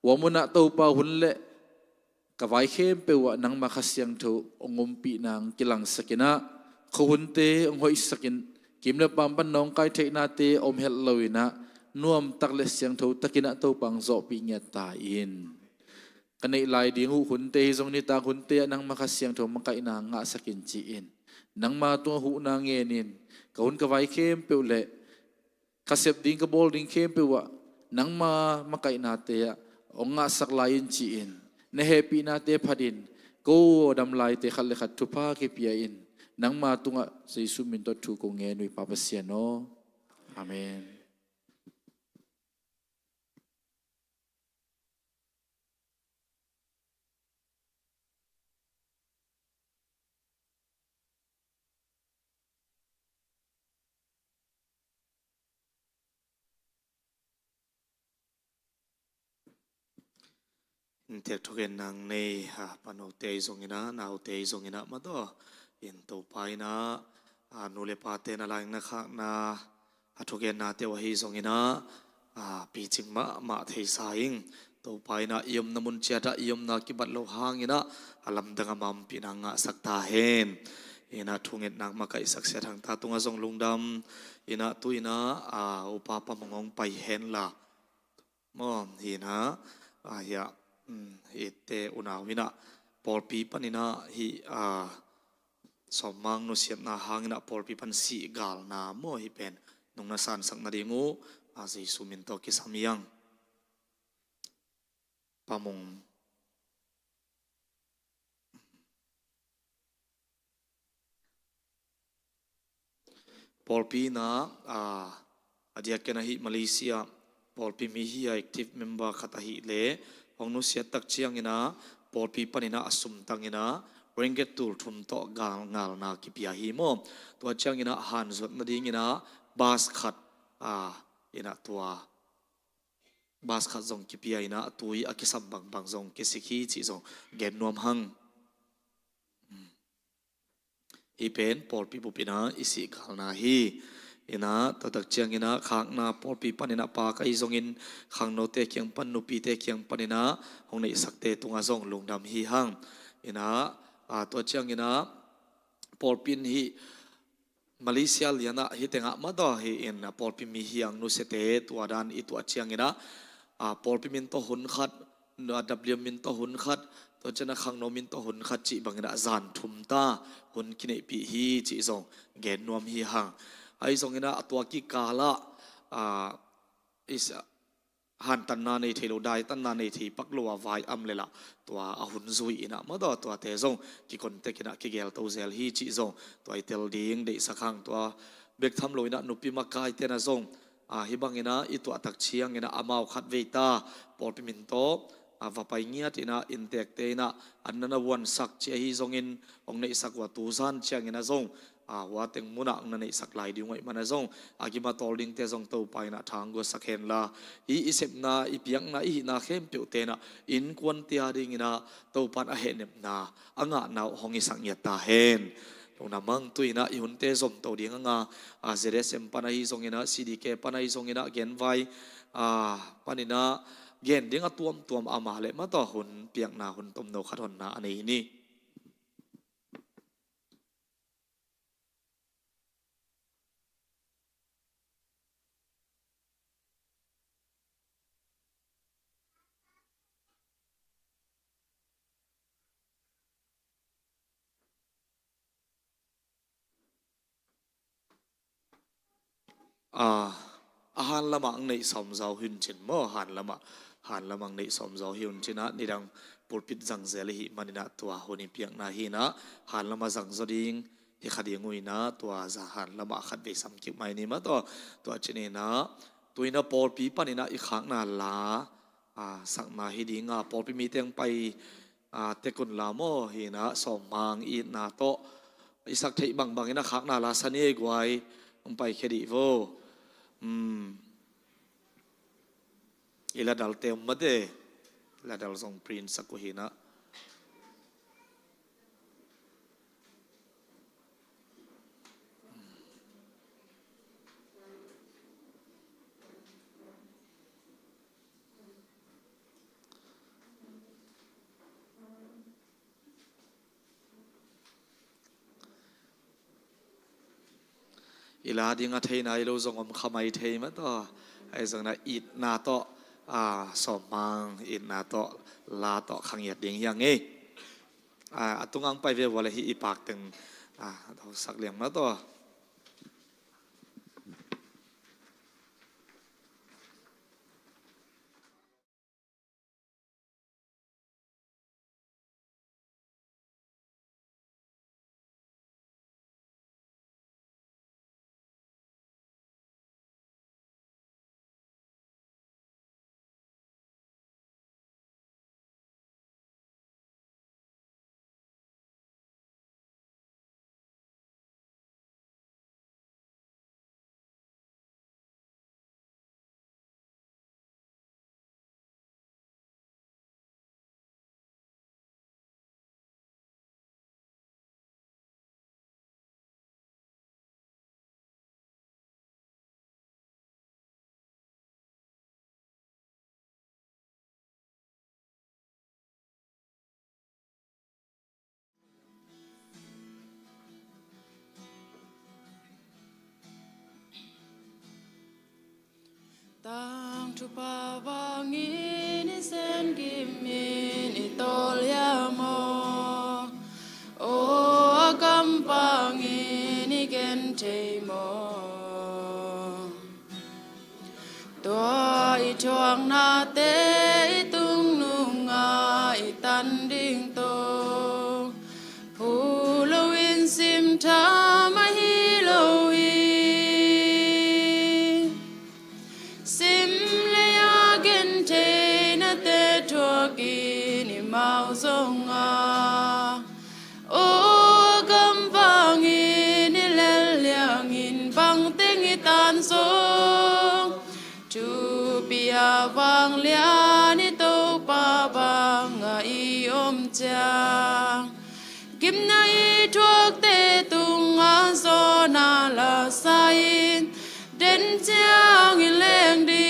hua mun ah Topa hun le ka vai khempeuh ah nangma Kha Siangtho hong ompihna hong kilangsakin a, khuahunte hong hoihsakin, kim le paam pan nawngkai theihnate om het loin a, nuamtak le siangtho takin a Topa hong zawhpih ngiat ta in. Ka neih lai ding uh hunte hi zong, nitak hunte ah nangma Kha Siangtho makaihna ngahsakin ci-in, nangma tungah huhna ngenin, ka hun ka vai khempeuh le ka sep ding ka bawl ding khempeuh ah nangma makaihnate ah hong ngahsak lai in ci-in na hehpihnate phatin ko aw dam laite khat le khat thupha kipia in nangma tungah Jesu min tawh thu kong ngen uh hi Pa Pasian aw. Amen. Inntek thugen nang nei, ha, panote ahi zongin ah, naute ahi zongin ah, mataw. In Topa in ah, a, nu le pate na laina khakna, a thugennate uh ahi zongin ah, a, picing mahmah theisa ing. Topa in ah i omna mun ciat ah i omna kibat lo hangin ah, a lamdang a mampihna ngahsak ta hen. In ah thungetna makaihsak Sia Thang ta tungah zong lungdam. In ah tu in ah, a, upa Pa Mung hong pai hen la. Maw, hi na, a, hi a, um, hi te unau hi na, pawlpi panin ah hi, a, Sawm Mang nusiatna hangin ah pawlpi pan sih galna maw hi pen nong na sansak nading uh, a, Jesu min tawh kisam hi ang. Pa Mung. Pawlpi in ah, a, a diakin ah hi Malaysia pawlpi mi hi a active member khat ahih leh hong nusiat tak ciangin ah pawlpi panin ah a sum tangin ah ringgit tul thum tawh gal ngalna kipia hi maw. Tua ciangin ah hanzuat nadingin ah bus khat, a, in ah tua bus khat zong kipia in ah tui a kisam bangbang zong kisik hi cih zong gen nuam hang. Hi pen pawlpi bup in ah i sih galna hi. In ah tua tak ciangin ah khakna pawlpi panin ah pa ka hi zongin khangnote kiang pan nupite kiang panin ah hong neihsakte tungah zong lungdam hi hang. In ah, a, tua ciangin ah pawlpi in hi Malaysia lian ah hi tengah mataw hi in, a, pawlpi mi hi ang nusiate tua dan i tuah ciangin ah, a, pawlpi min tawh hun khat, a, W min tawh hun khat, tua ciang a khangno min tawh hun khat cih bangin ah zan thum ta hun kineihpih hi cih zong gen nuam hi hang. Ahi zongin ah a tua kikal ah, a, is, hantanna nei thei lo, daitanna nei thei pak lo a vai am le lah tua a hun zui in ah mataw tuate zong kikontek in ah kigel to zel hi cih zong tua i tel ding deihsak hang. Tua bek tham lo in ah nupi makaite na zong, a, hi bangin ah i tuah tak ciangin ah amau khat vei ta pawlpi min tawh, a, va pai ngiat in ah inntekte in ah an na na vuansak ci ahi zongin hong neihsak uh a tu zan ciangin ah zong, a, hua teng mun ah hong na neihsak lai ding uh ahih man ah zong a gim a tawl dingte zong Topa in ah thangguasak hen la, hi i sepna i piakna i hihna khempeuhte in ah innkuante a dingin ah Topa in a hehnepna a ngahna uh hong hisak ngiat ta hen. Lungdam hang. Tu in ah i hunte zom to ding hang a, a, Z S M pan ahi zongin ah, C D K pan ahi zongin ah, genvai, a, panin ah gen ding a tuamtuam a mah leh mataw hun piakna hun tomno khat honna a nei hi ni. A, a han lamah ang neih sawm zaw hi un cin maw, han lamah, han lamah ang neih sawm zaw hi un cin ah, nidang pulpit zang zel i hih manin ah tua hun i piakna hi in ah, han lamah zang zaw ding hi kha ding uh in ah, tua za han lamah khat vei sam kik mai ni mataw, tua cin in ah, tu in ah pawlpi panin ah i khakna la, a, sakna hi ding a, pawlpi mi teng pai, a, tek un la maw, hi in ah, sawm mang itna tawh i sak theih bangbang in ah khakna la sa ni ei guai, hong paikhia dih vo. Um, i ladalte om mate, ladal zong print sak uh hi in ah. I la ding a thei nai lo zong om kha mai thei mataw. Ahi zongin ah itna tawh, a, sawm mang itna tawh, la tawh kha ngiat ding hi ang ei. A, a tunga ang pai ve vua leh hih i pak teng, a, a sak liang mataw. Thupha bangin i sen kimin i tawl hiam aw? Aw, a gampangin i gen thei maw? Tua i thuaknate i tung nunga i tan ding tawh phu loin sim tham ahi lo hi. Sim lei-a gentheinate thuakin i mau zonga, aw, a gampangin i lel liangin bangteng i tan zong, thupi-a vanglian i Topa banga i om ciang, gimna i thuakte tunga zawhna la sa-in den ciang i leng ding.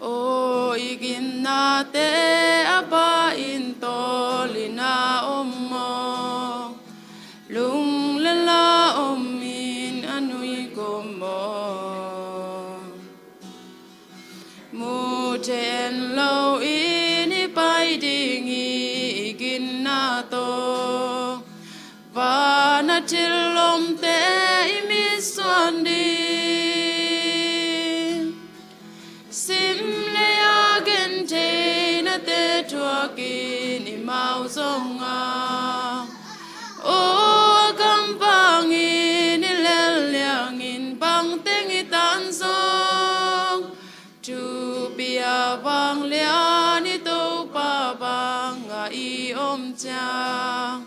Aw, i gimnate a Pa in tawlin a om maw? Lunglela omin a nui gawp maw? Mu thei en loin i pai ding hi, i ginna tawh vana thil lomte i mitsuan ding. Sim lei-a gentheinate thuakin i mau zonga, aw, a gampangin i lel liangin bangteng i tan zong, thupi-a vanglian i Topa banga i om ciang,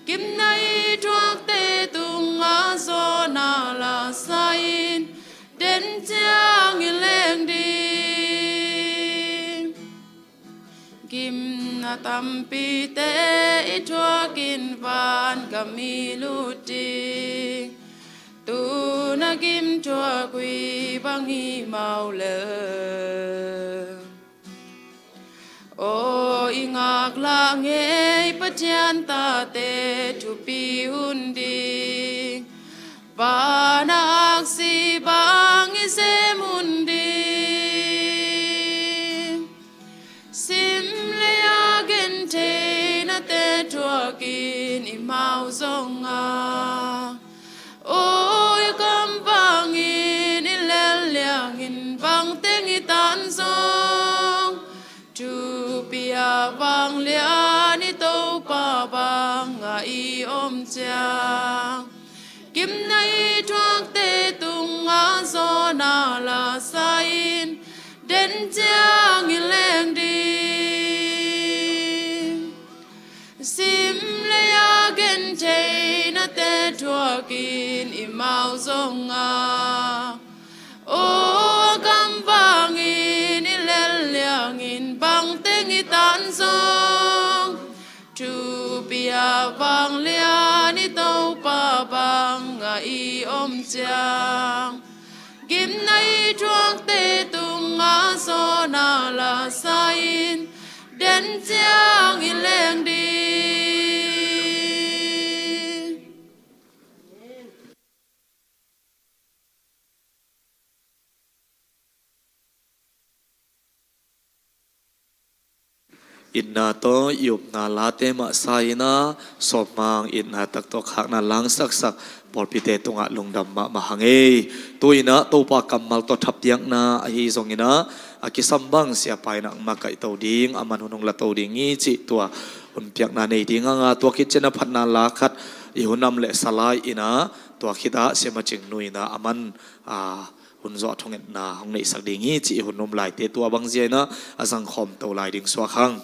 gimna i thuakte tunga zawhna la sa-in den ciang i leng ding. Gimna tampite i thuakin vangam i lut ding. Tu-in a gim thuak uh bang hi mau lel. Aw, i ngaklah ngei Pathian tate thupi hun ding, vana aksi bang i sem hun ding. Sim lei-a gentheinate thuakin i mau zonga, aw, a gampangin i lel liangin bangteng i tan zong, thupi-a vanglian i Topa banga i om ciang, gimna i thuakte tunga zawhna la sa-in den ciang i leng ding. Sim lei-a gentheinate thuakin i mau zonga, aw, a gampangin i lel liangin bangteng i tan zong, thupi-a vanglian i Topa banga i om ciang, gimna i thuakte tunga zawhna la sa-in den ciang i leng ding. Itna tawh i upna late mah sa-in ah, sawmhmang itna tak tawh khakna langsaksak pawlpite tungah lungdam mahmah hang ei. Tu-in ah Topa kammal tawh thapiakna ahi zongin ah, a kisam bang siapa in ah makaihto ding, aman hun hong lato ding hi cih tua hun piakna nei ding hang a, tua khit ciang ah phatna la khat i hun am le sa lai-in ah, tua khit ah Sia Macing nu in ah aman, a, hun zawh thungetna hong neihsak ding hi cih i hun um laite, tua bang zia in ah a zangkhawm to lai ding suak hang.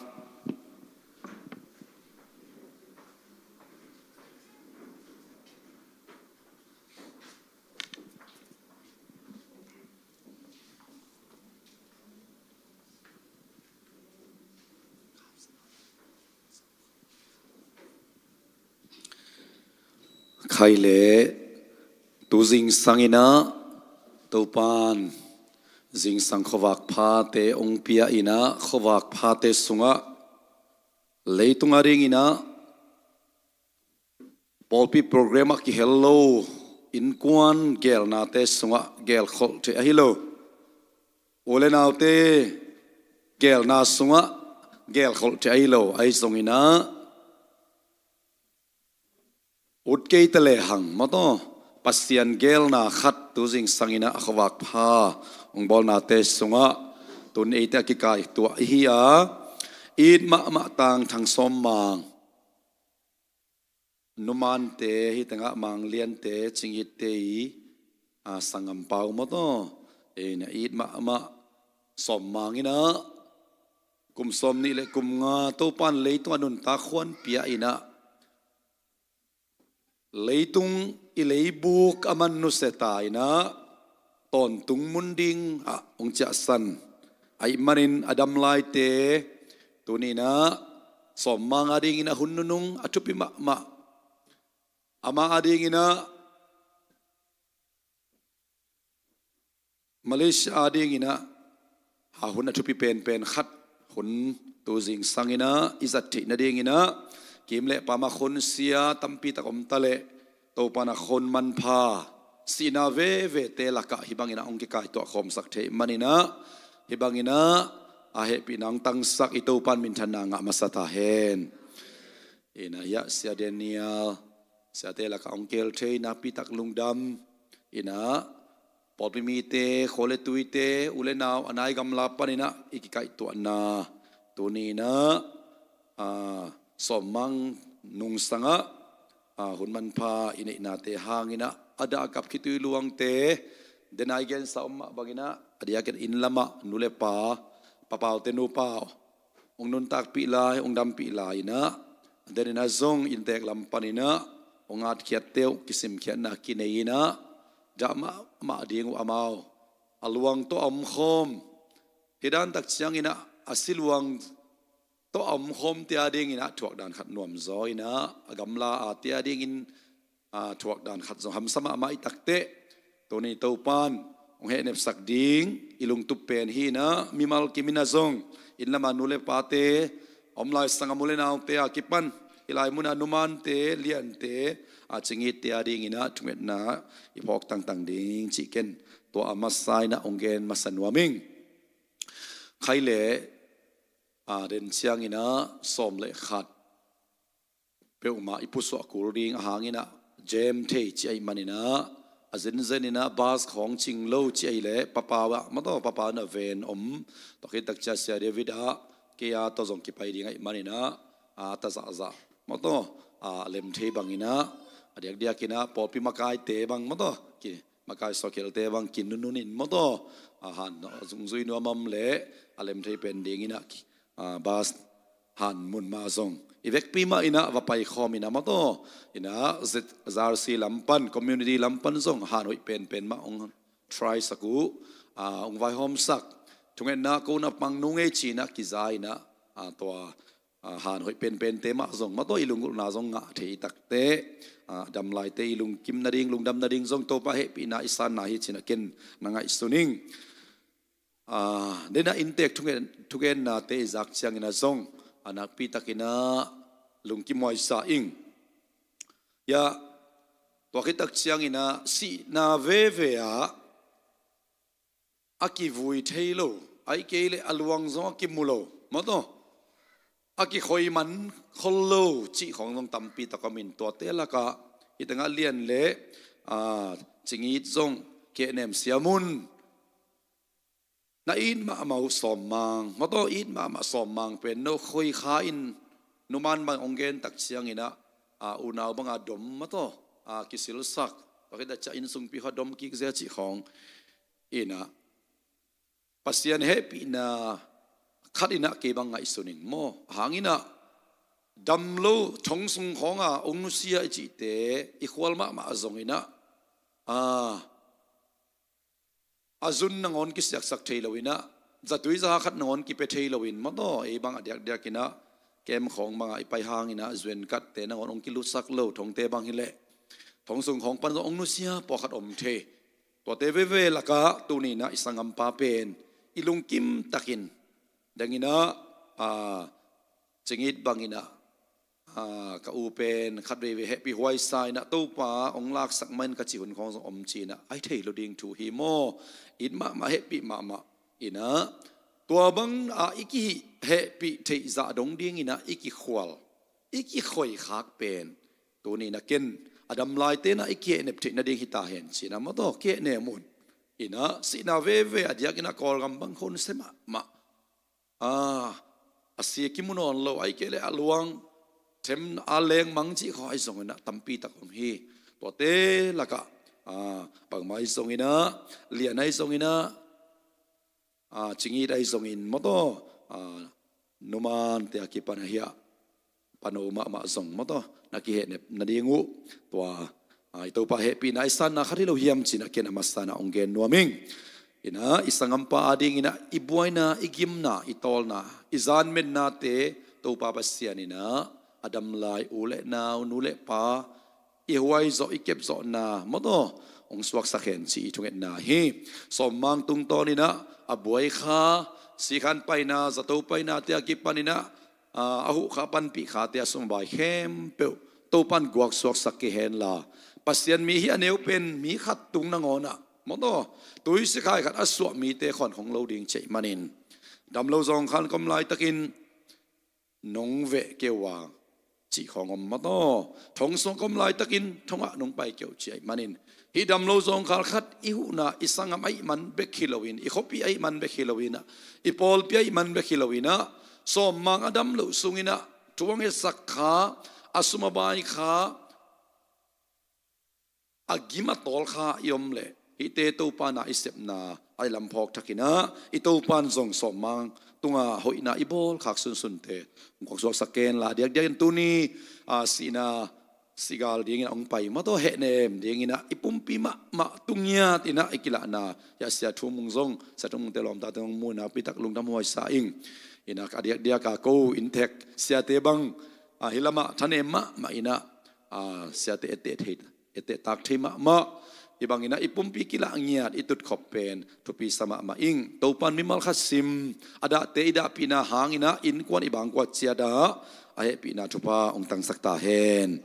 Khai le, tu zingsang in ah Topan zingsang khuavak phate hong pia in ah, khuavak phate sungah leitung a dingin ah pawlpi program ah kihel lo innkuan geelnate sungah geelkholh theih ahi lo, u le naute geelna sungah geelkholh theih ahi lo ahi zonginah, ut kei ta lehang maw taw, Pasian geelna khat tu zingsangin ah a khuavak pha hong bawlnate sungah tun eite a kikaituah ihi a, it mahmah Tang Thang Sawm Mang, numante, hih tengah Mang Liante, Cing Itte i, a, sanggampa uh maw taw, ei na it mahmah Sawm Mang in ah kum sawm nih le kum nga Topan leitung a nuntak huan pia in ah, leitung i leibuk a man nusia ta in ah, tawntung mun ding ah hong ciahsan ahih manin a dam laite tuni in ah Sawm Mang adingin a hun nunung a thupi mahmah, amah adingin ah Malaysia adingin ah a hun a thupi penpen khat hun tu zingsangin ah i zat theih nadingin ah, kim le pam a khonsia tampi tak om ta leh Topan a khon manpha sihna vevete lakah hih bangin ah hong kikaituah khawmsak theih manin ah, hih bangin ah a hehpihna hong tangsak i Topan minthanna ngah masa ta hen. Ina hiah Sia Daniel, siate lakah hong keel thei, nakpi tak lungdam. Ina pawlpi mite, khua le tuite, u le nau, a nai gamla panin ah i kikaihtuahna tuni in ah, a, Sawm Mang nungsangah, a, hun manpha i neihnate hangin ah a dah kap khitui luangte, den a i gensa om mah bangin ah a diakin inn lamah nu le pa, papaute nupa hong nuntakpih lai, hong dampih lai in ah, den in ah zong inntek lam panin ah hong atkhiatte uh kisimkhiatna kinei in ah, dah mahmah ding uh amau a luang tawh a omkhawm, hih dan tak ciangin ah a si luang tawh a omkhawmte adingin ah thuak dan khat nuamzaw in ah, a gamla ate adingin, a, thuak dan khat zong hamsa mahmah i takteh, tuni Topan hong hehnepsak ding i lungtup pen hi in ah, mimal kim in ah zong inn lama nu le pate, a om lai sanggam u le naute a kipan hih lai munah numante, Liante, a, Cing Itte adingin ah thungetna i phawk tangtang ding cih ken tua a masa in ah hong gen masa nuam ing. Khai leh, a, den ciangin ah sawm le khat peuhmah i pusuah kul ding a hangin ah jam thei cih ahih manin ah, a zenzen in ah bus khawng cing lo cih ahih leh papa ah maw taw, papa na ven om, tua khit tak ciang Sia David ah kei a tawh zong kipai ding ahih manin ah, a, ta zahzah maw taw, a, lem thei bangin ah, a diakdiakin ah pawlpi makaite bang maw taw, ki, makai sawkhelte bang kinunun in maw taw, a, han zungzui nuam om leh a lem thei pen dingin ah, ki, a, bus han mun mah zong i vekpi mah in ah va paikhawm in ah maw taw, in ah Z-, ZRC lam pan, community lam pan zong han hoih penpen mah hong try sak uh, a, hong vaihawmsak. Thungetna ko na pang nung ei ci in ah kiza in ah, a, tua, a, han hoih penpente mah zong maw taw i lunggulhna zong ngah thei i takteh, a, dam laite i lungkim nading, lungdam nading zong Topa hehpihna i sanna hi ci in ah ken na ngaihsun ing. A, den ah inntek thugen, thugennate i zak ciangin ah zong, a, nakpi takin ah lungkimuaisa ing. Hiah, tua khit tak ciangin ah sihna veve ah a kivui thei lo, ahih kei leh a luang zong a kimu lo maw taw, a kikhoi man khol lo cih khawng zong tampi tak om in, tuate lakah hih tengah Lian le, a, Cing It zong kehnem siam un. Na it mahmah uh Sawm Mang maw taw, it mahmah Sawm Mang pen no khoi kha in, numan bang hong gen tak ciangin ah, a, unau banga dom maw taw, a, kisilsak, tua khit tak ciang inn sungpi kha dom kik zia cih khawng in ah, Pasian hehpihna khat in ah kei bang ngaihsun ing maw, a hangin ah dam lo thong sung khawng a hong nusia i cihte i khual mahmah zongin ah, a, a zun nangawn kisiaksak thei lo in ah, zatui zaha khat nangawn kipia thei lo in maw taw, ei bang a diakdiakin ah kem khawng bangah i pai hangin ah zuenkatte nangawn hong kilutsak lo, thongte bang hi leh thong sung khawng pan zong hong nusia pawlkhat om thei. Tuate veve lakah tuni in ah i sanggampa pen i lungkim takin dengin ah, a, Cing It bangin ah, a, ah, ka u pen khat veivei hehpih huaisa inah Topa hong laksak mah in ka cih hun khawng zong om ci inah, ai thei lo ding thu hi maw? It mahmah, hehpih mahmah inah, tua bang ah i kihih hehpih theih zah dong ding inah i kikhual, i kikhoikhak pen tuni inah ken a dam laite inah i kihehnep theih nading hi ta hen ci inah, maw taw, kihehnem un. Inah sihna veve a diak inah Kawlgam bang khawng se mahmah, ah, a sia kimu nawn lo, ahih kei leh a luang them a lengmang cih khawng ahi zong inah tampi tak om hi. Tuate lakah, ah, bangmah ahi zong inah, Lian ahi zong inah, ah, Cingit ahi zongin, maw taw, ah, Numante a kipan ahi ah, Pano mahmah zong, maw taw, na kihehnep nading uh, tua, ah, i Topa hehpihna i sanna khat hi lo hiam ci inah ken a masa inah hong gen nuam ing. Inah i sanggampa ading inah i buaina, i gimna, i tawlna, i zanmennate Topa Pasian inah a dam lai u le nau, nu le pa, i huai zawh, i kep zawhna, maw taw, hong suaksak hen ci i thungetna hi. Sawmmang tungtawn inah a buai kha, sikhan paina, zato painate a kipan inah, ah, a huh kha, panpih khate, a sum a bai khempeuh Topa'n guak suaksak kei hen la, Pasian mi hi a neu pen mi khat tung nangawn ah, maw taw, tuisik hai khat a suah mite khawn hong lo ding ci ahih manin, dam lo zawngkhal kom laitakin nong veh kei uh a cih khawng om, maw taw, thong sung kom laitakin thongah nong pai kei uh ci ahih manin, hih dam lo zawngkhal khat i huhna, i sanggam ahih man bek hi loin, i khuapi ahih man bek hi loin ah, i pawlpi ahih man bek hi loin ah, sawmmang a dam loh sung inah thu hong hetsak kha, a sum a bai kha, a gim a tawl kha i om leh, hihte Topa na i sepna a i lam phawk thak inah, i Topa'n zong sawmmang tunga hoihna i bawl khak sunsunte hong guak suaksak hen la, diakdiak in tuni, ah, sihna sigal ding inah hong pai, maw taw, hehnem ding inah i pumpi mahmah tu ngiat inah i kilahna, hiah Sia Thu Mung zong, Sia Thu Mungte lawmtate hong mu inah pi tak lungdam huaisa ing. Inah a diakdiak a ko inntek siate bang, ah, hih lamah thanem mahmah inah, ah, siate etteh thei, etteh tak thei mahmah. Hih bang inah i pumpi kilah ngiat, i tutkhop pen thupi sa mahmah ing. Topa'n mimal khat sim a dahte i dahpihna hang inah innkuan i bangkuat ciat ah a hehpihna thupha hong tangsak ta hen.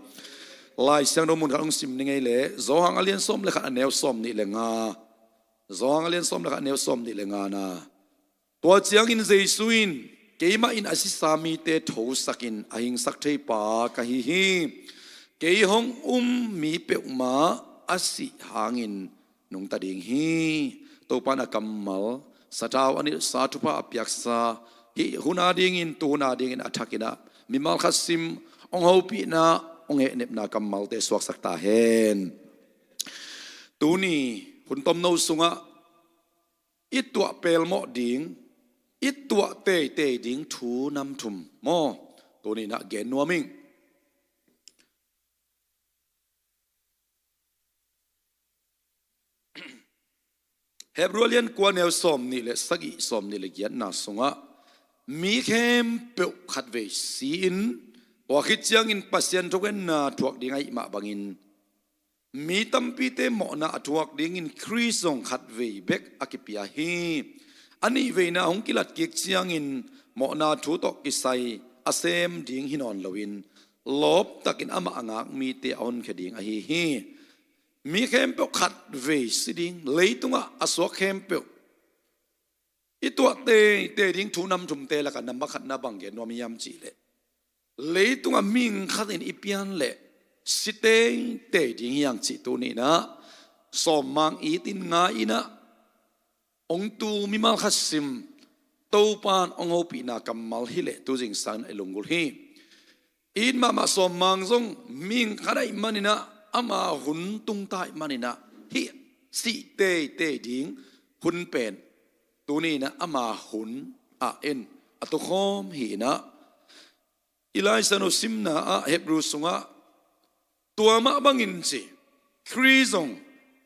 Lai Siangtho mun khat hong sim ni ngei leh, Johan a lian sawm le khat, a neu sawmnih le nga. Johan a lian sawm le khat, a neu sawmnih le nga na. Tua ciangin Jesu in, "Keimah in a sisa mite thosakin a hingsak theipa ka hi hi. Kei hong um mi peuhmah a sih hangin nungta ding hi." Topa'n a kammal, sathau a nilhsa, thupha a piaksa, hih hun adingin, tu hun adingin a thak inah mimal khat sim hong hopihna, hong hehnepna kammalte suaksak ta hen. Tuni hun tomno sungah i tuah pelmawh ding, i tuah teitei ding thu nam thum maw, tuni inah gen nuam ing. Hebru a lian kua, neu sawmnih le sagih, sawmnih le giatna sungah, "Mi khempeuh khatvei si-in, tua khit ciangin Pasian thungetna thuak ding ahih mah bangin, mi tampite mawhna a thuak dingin Khrist zong khatvei bek a kipia hi. A nihveina hong kilat kik ciangin mawhna thu tawh kisai a sem ding hi nawn loin, lawptakin amah a ngak mite a honkhia ding ahi hi." Mi khempeuh khatvei si ding, leitungah a suak khempeuh. I tuah teitei ding thu nam thumte lakah number khatna bang gen nuam hiam cih leh, leitungah mihing khat in i pian leh si teitei ding hi hang cih tuni inah, sawmmang it in ngai inah, hong tu mimal khat sim, Topa'n hong hopihna kammal hi leh tu zingsang inah i lunggulh hi. It mahmah sawmmang zong mihing khat ahih man inah, ama hun tungta ahih man inah, hih sih teitei ding hun pen tuni inah ama hun ah in a tukhawm hi inah, i Lai Siangtho simna ah Hebru sungah, "Tua mah bangin," ci, "Khrist zong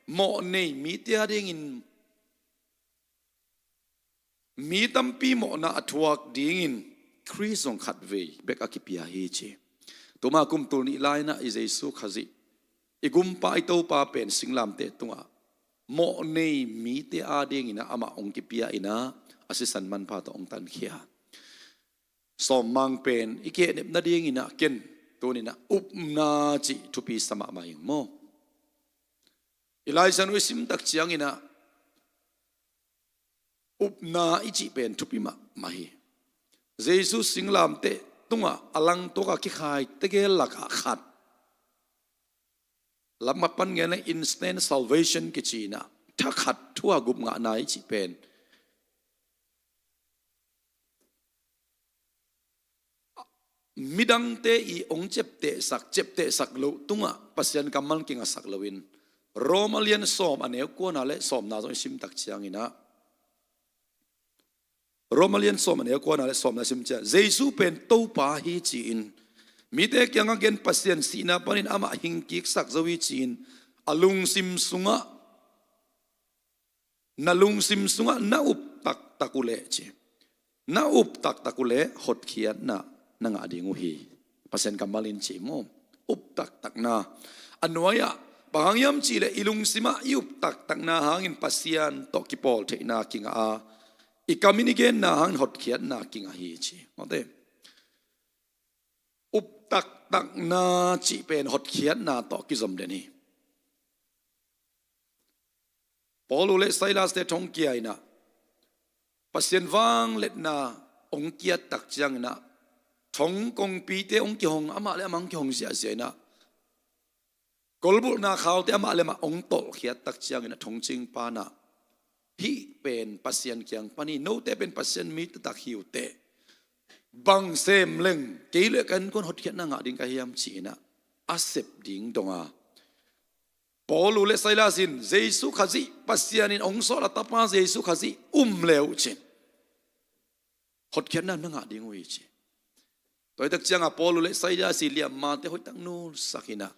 mawhnei mite adingin, mi tampi mawhna a thuak dingin Khrist zong khatvei bek a kipia hi," ci. Tuma kum tul nih lai inah i Jesu Khazih, i Gumpa, i Topa pen singlamteh tungah mawhnei mite adingin ah amah hong kipia inah, a sisan manpha tawh hong tankhia. Sawmmang pen i kehnep nadingin ah ken Tuninah upna cih thupi sa mahmah ing maw? I Lai Siangtho i sim tak cianginah upna i cih pen thupi mahmah hi. Jesu singlamteh tungah a langtuaka kikhai tegel lakah khat, lamah pan ngen le instant salvation kicinah thakhat thua gup ngahna i cih pen midangte i hong ciaptehsak, ciaptehsak loh tungah Pasian kammal kingasak loin, Roma lian sawm a neu kuana le sawmna zong i simtak cianginah, Roma lian sawm a neu kuana le sawmna sim ciang, Jesu pen Topa hi ci-in mite kiangah gen, Pasian sihna panin amah hingkiksak zo hi ci-in a lungsim sungah, na lungsim sungah na up taktak uhleh ci. Na up taktak uhleh hotkhiatna na ngah ding uh hi. Pasian kammal in ci maw? Up taktakna. A nuai-ah bang hang hiam cihleh i lungsimah i up taktakna hangin Pasian tawh kipawl theihna kingah a, i kamin i genna hangin hotkhiatna kingah hi ci. Mawte. Up taktakna cih pen hotkhiatna tawh kizom den hi. Paul uh le Silas te thongkia inah Pasian vangliatna hong kiat tak cianginah thong kongpite hong kihong, amah le amah hong kihong ziahziah inah kolbulhna khaute amah le amah hong tolhkhiat tak cianginah thongcingpa inah, hih pen Pasian kiang pan hi, note pen Pasian mi taktak hi uh teh, bang sem leng kei le ka innkuan hotkhiatna ngah ding ka hiam ci-inah a sep ding donga, Paul uh le Silas in Jesu Khazih, Pasian in hong sawlh a tapa Jesu Khazih um le uh cin hotkhiatna na ngah ding uh hi ci. Tua hi tak cianga Paul uh le Silas i liammate hoihtak nulsak inah,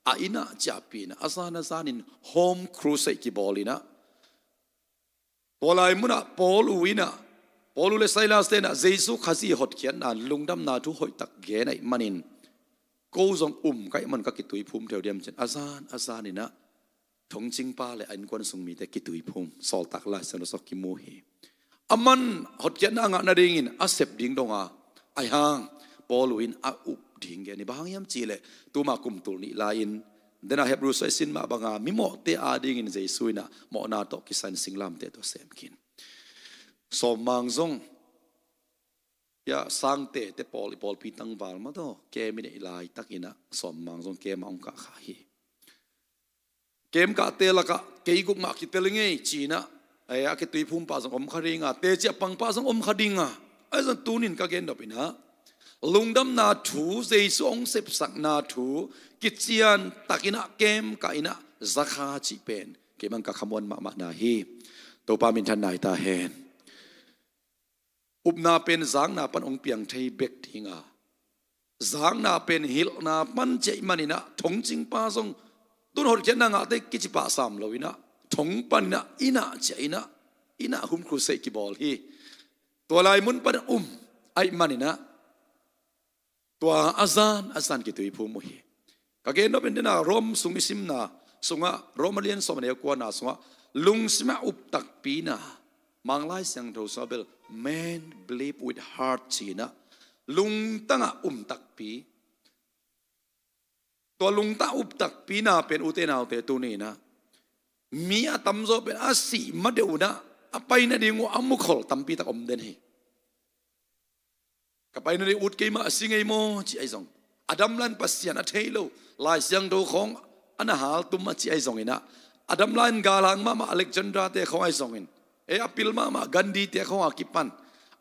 a innah ciahpih inah, a zan a zanin home crusade kibawl inah, tua lai munah Paul uh inah, Paul uh le Silas tenah Jesu Khazih hotkhiatna lungdamna thu hoihtak gen ahih manin, ko zong um ka hih man ka kituiphum theu diam cin, a zan a zaninah thongcingpa le a innkuan sung mite kituiphum, Sawltak Lai Siangtho sawk kimu hi. Aman hotkhiatna a ngah nadingin a sep ding donga, ahi hang Paul uh in a up ding gen hi. Bang hang hiam cihleh tuma kum tul nih lai-in, dena Hebru sung i sin mah banga mimawhte adingin Jesu inah mawhna tawh kisan singlamteh tawh sem khin. Sawmmang zong, ya, sangtete pawl, i pawlpi tangval mah tawh kem i neih laitakinah sawmmang zong kem ah hong kah kha hi. Kem kahte lakah kei gup ngah kitel i ngei cinah, a kituiphumpa zong om kha dinga, teci a pangpa zong om kha dinga. Ahi zong tunin ka gen nop inah, lungdamna thu, Jesu hong sepsakna thu kician takinah kem kah inah za kha cih pen kei bang ka khamuan mahmahna hi. Topa minthanna hi ta hen. Upna pen zakna pan hong piang thei bek dinga, zakna pen hilhna pan ci ahih maninah thongcingpa zong tun hotkhiatna ngahte kici pah sam loinah thong paninah innah ciah inah, innah home crusade kibawl hi. Tua lai mun pan um ahih maninah tua a zan a zan kituiphum uh hi. Ka gen nop in dena Rom sung i simna sungah, Rom a lian sawm a neu kuana sungah lungsimah up takpina, Manglai Siangtho sungah bel man believe with heart cinah, lungtangah um takpi. Tua lungtang up takpina pen ute naute tuninah mi a tamzaw pen a sih ma deuh unah a pai nading uh a mukhol tampitak om den hi. Ka pai nading ut kei mah a si ngei maw ci ahi zong, a dam lai-in Pasian a thei lo, Lai Siangtho khawng a na haltum a ci ahi zonginah, a dam lai-in galhang mahmah Alexander te khawng ahi zongin, e, a pil mahmah Gandhi te khawng a kipan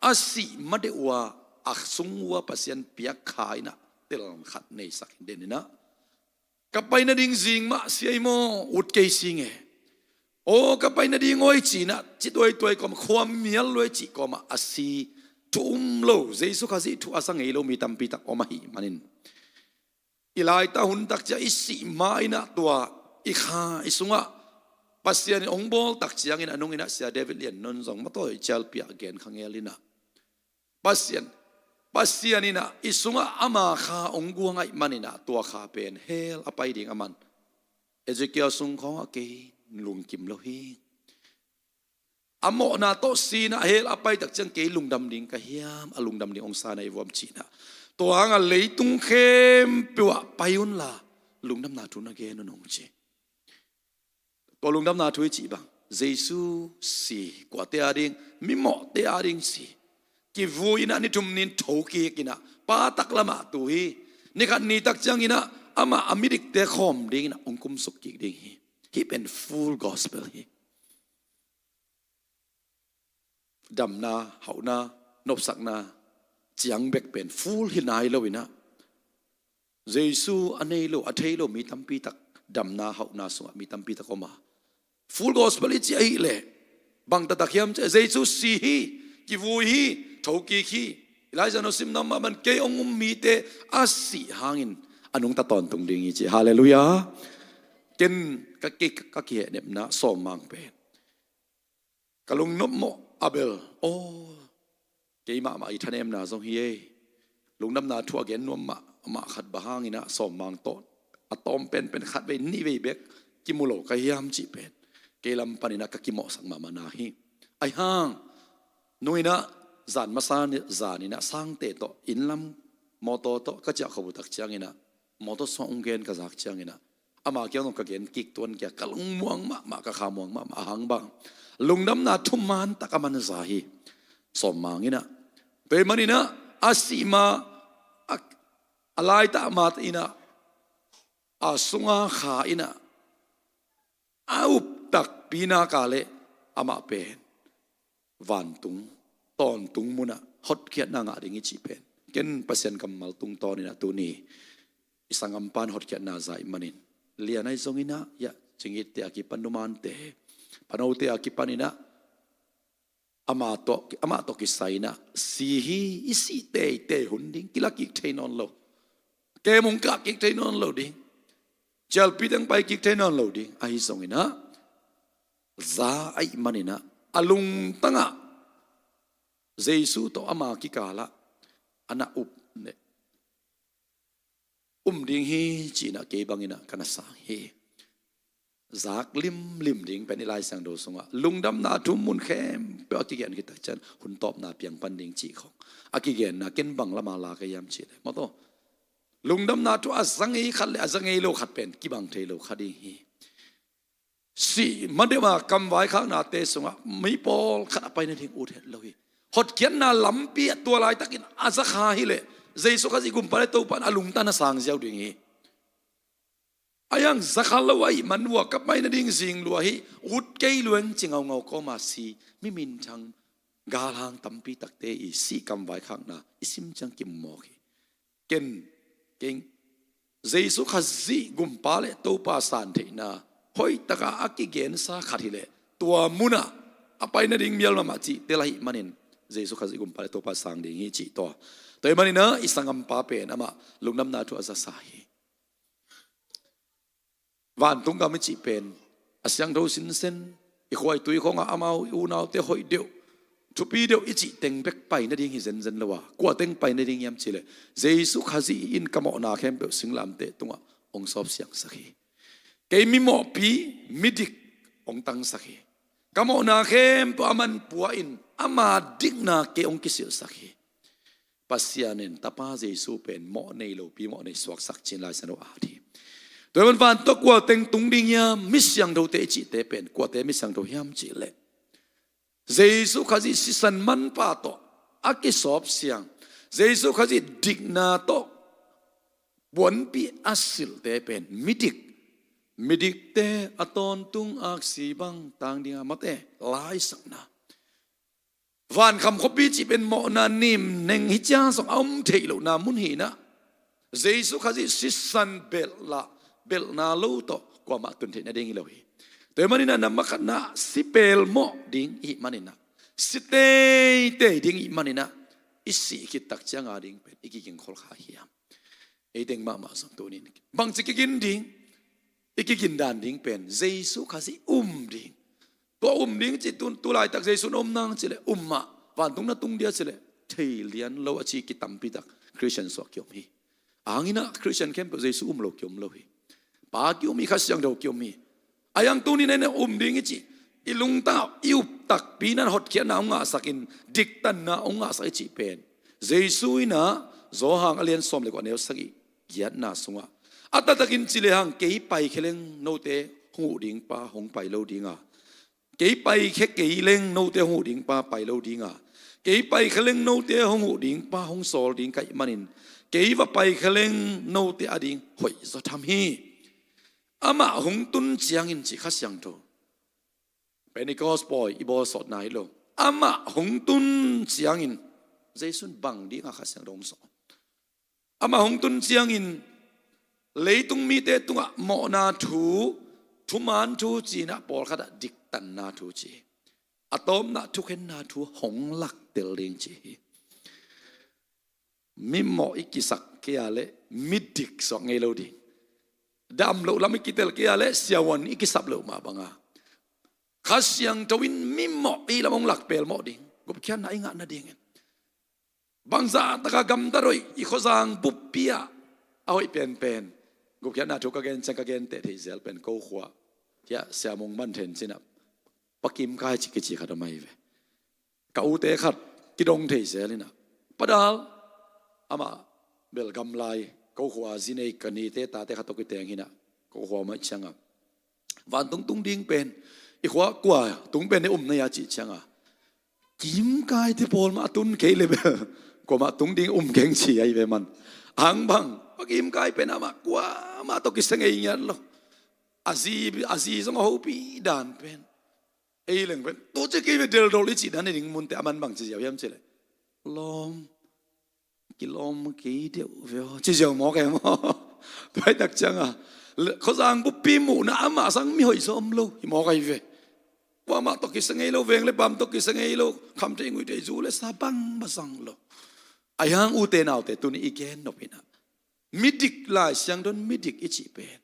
a sih ma deuh uh a, a sung uh a Pasian piak kha inah tel khat neisak hi deninah, ka pai nading zing mah si ei maw, ut kei si nge. Aw, ka pai nading aw i cinah ci tuaituai kawmah, khuam mial luai cih kawmah a si, thu um lo, Jesu Khazih thu a sa ngei lo mi tampitak om ahih manin, i laita hun tak ciah i sih ma inah tua i kha i sungah Pasian in hong bawl tak ciangin a nunginah Sia David Lian Non zong matawi cialpi ah gen kha ngel inah, Pasian, Pasian inah i sungah ama kha hong guang ahih maninah tua kha pen hell a pai ding a man. Ezekiel sung khawngah kei lungkim lo hi. A mawhna tawh sinah hell a pai tak ciang kei lungdam ding ka hiam, a lungdam ding hong sa na i vuam cinah. Tua hangah leitung khempeuh ah pai unla, lungdamna thu na gen un hong ci. Tua lungdamna thu i cih bang, Jesu si, kuate ading, mimawhte ading si, kivui inah ni thum ni-in thokik inah, Pa taklamah tu hi. Ni khat ni tak cianginah amah a midikte khawm dinginah hong kumsuk kik ding hi. Hih pen full gospel hi. Damna, hauhna, nopsakna ciang bek pen full hi nai lo inah, Jesu a nei lo, a thei lo mi tampi tak, damna hauhna sungah mi tampi tak om a. Full gospel i cih ahih leh bang taktak hiam cih leh, Jesu si hi, kivui hi, thokik hi. Elijah no simna mah bang, kei hong um mite a sih hangin a nungta tawntung ding hi ci. Halleluiah. Ken ka ki, ka kihehnepna sawmmang pen, ka lungnopmawh a bel, aw, kei mahmah i thanemna zong hi ei. Lungdamna thu a gen nuam mahmah khat bang hanginah sawmmang tawh a tawm penpen khat vei nih vei bek kimu lo ka hiam cih pen kei lam paninah ka kimawhsak mahmahna hi. Ahi hang nunginah zan masa ni, zaninah Sangte tawh inn lam mawtaw tawh ka ciah khop uh tak cianginah, mawtaw sungah hong gen ka zak cianginah, ama kiang zong ka gen kik tuan kei a, ka lungmuang mahmah, ka khamuang mahmah. A hang bang, lungdamna thuman tak a man za hi. Sawmmang inah, tua ahih maninah a sih ma, a, a laitak mate inah, a sunga kha inah a up takpi nak leh amah pen vantung tawntung munah hotkhiatna ngah ding hi cih pen ken Pasian kammal tungtawninah tuni i sanggampa in hotkhiatna za ahih manin, lian ahi zonginah, ya, Cingit te a kipan, Numan te, Pano te a kipaninah amah tawh, amah tawh kisai inah si hi, i sih teitei hun ding, kila kik thei nawn lo, kem hong kah kik thei nawn lo ding, cialpi teng pai kik thei nawn lo ding. Ahi zonginah za ahih maninah a lungtangah Jesu tawh ama kikalah a na up ne, um ding hi cinah kei banginah ka na sang hi. Zak limlim ding pen i Lai Siangtho sungah lungdamna thu mun khempeuh a kigen khit tak ciang hun tawpna piang pan ding cih khong a kigenna ken bang lama la ka hiam cih leh, mawtaw, lungdamna thu a za ngei khat le a za ngei lo khat pen kibang thei lo kha ding hi. Sih ma deuh a kamvaikhaknate sungah mi pawlkhat a pai nading ut het lo hi. Hotkhiatna lampi ah tua laitakin a za kha hileh Jesu Khazih gumpa le Topa in a lungtang a sang ziau ding hi. A yang za kha lo ahih man ua ka pai nading zing lua hi, ut kei lueng ci ngaungau kawma si, mi minthang galhang tampi takte i sih kamvaikhakna i sim ciang kimmawk hi. Ken, ken Jesu Khazih gumpa le Topa san theihna hoihtaka a kigensa khat hileh tua munah a pai nading mial mahmah cih tel ahih manin Jesu Khazih gumpa le Topa sang ding hi cih tua. Tua ahih maninah i sanggampa pen amah lungdamna thu a zasa hi. Vantung gam i cih pen a siangtho sinsen, i khuaitui khongah amau i unaute hoih deuh, thupi deuh i cih teng bek pai nading hi zenzen lo a, kua teng pai nading hiam cih leh Jesu Khazih in ka mawhna khempeuh singlamteh tungah hong sawp siangsak hi. Kei mimawhpi, midik hong tangsak hi. Ka mawhna khempeuh a manpua in ama dikna kei hong kisilhsak hi. Pasian in Tapa Jesu pen mawh nei lopi mawh nei suaksak ci-in Lai Siangtho ah a ti. Tua ahih man vantung ah kua teng tung ding hiam, mi siangthote i cihte pen kuate mi siangtho hiam cih leh Jesu Khazih sisan manpha tawh a kisawp siang, Jesu Khazih dikna tawh buanpih a silhte pen midik, midikte a tawntung aksi bang tang ding a, mate, laisakna. Vankham khuapi cih pen mawhna nimneng hi ciang zong a om theih lohna mun hi-in ah, Jesu Khazih sisan belhlah, belhna lo tawh kuamah tun theih nading hi lo hi. Tua ahih manin ah, na makaihna si pelmawh ding i hih manin ah, si teitei ding i hih manin ah, i sih khit tak ciang a ding pen i kigin khol kha hiam? Ei teng mahmah zong tuni-in bangci kigin ding? I kigin dan ding pen Jesu Khazih um ding. Tua um ding cih tu, tu laitak Jesu na om nang cih leh um mah, vantung na tung dia cih leh thei lian lo a ci kitampi tak Khristian sungah kiom hi. A hang in ah Khristian khempeuh Jesu um lo kiom lo hi. Pa kiom hi, Kha Siangtho kiom hi. A hang tuni-in ah um ding i cih, i lungtang ah i up takpi-in ah hotkhiatna hong ngahsak in, diktanna hong ngahsak i cih pen Jesu in ah Johan a lian sawm le kua, a neu sagih giatna sungah, a taktakin ci lehang, kei paikhia leng note hong uh ding pa hong pai lo dinga, kei paikhia kei leng note hong uh ding pa pai lo dinga, kei paikhia leng note hong uh ding pa hong sawl ding ka hih manin, kei va paikhia leng note ading hoih zaw tham hi. Amah hong tun ciangin, ci Kha Siangtho. Pentecost pawi i bawl sawtna hi lo. Amah hong tun ciangin Jesu in bang dinga Kha Siangtho hong sawl? Amah hong tun ciangin leitung mite tungah mawhna thu, thuman thu ci-in ah, pawlkhat ah diktanna thu ci, a tawpna ah thukhenna thu hong laktel ding ci hi. Mimawh i kisak kei a leh midik suak ngei lo ding. Dam loh lam i kitel kei a leh siavuan i kisap loh mah banga, Kha Siangtho in mimawh i lam hong lak pelmawh ding, gupkhiatna i ngah nadingin. Bangzah taka gamtat hoih, i khuazang buppi ah a hoih penpen, gupkhiatna thu ka gen ciang ka genteh thei zel pen ko khua, hiah Sia Mung Man Then ci-in ah, Pa Kim Kai ci kici khat om ahi ve. Ka ute khat kidong thei zel hi-in ah, Pa Dal, amah bel gamlai, ko khua zi nei, ka nite tate khat tawh kiteng hi-in ah, ko khua om ahih cianga, vantung tung ding pen i khua kua tung pen i um na hia cih cianga, Kim Kai te pawl mah a tun kei leh bel kuamah tung ding um keng ci ahi ve man. Ahang bang, Pa Kim Kai pen amah kuamah tawh kisia ngei ngiat lo. A zi, a zi zong a hopih dan pen. Ei leng pen, tua ci kei ve, deldol i cih dan i ding munte, aman bang ci ziau hiam cih leh, lawm, kilawm kei deuh ve aw, ci ziau mawk e maw. Tua ahih tak cianga, le, khuazang buppi muhna amah sang mi hoih zaw om lo hi mawk ahi ve. Kuamah tawh kisia ngei lo, veng le pam tawh kisia ngei lo, khamtheih nguitheih, zu le sa bang mah zang lo. Ahang ute naute, tuni i gen nop hi-in ah, midik, Lai Siangtho in midik i cih pen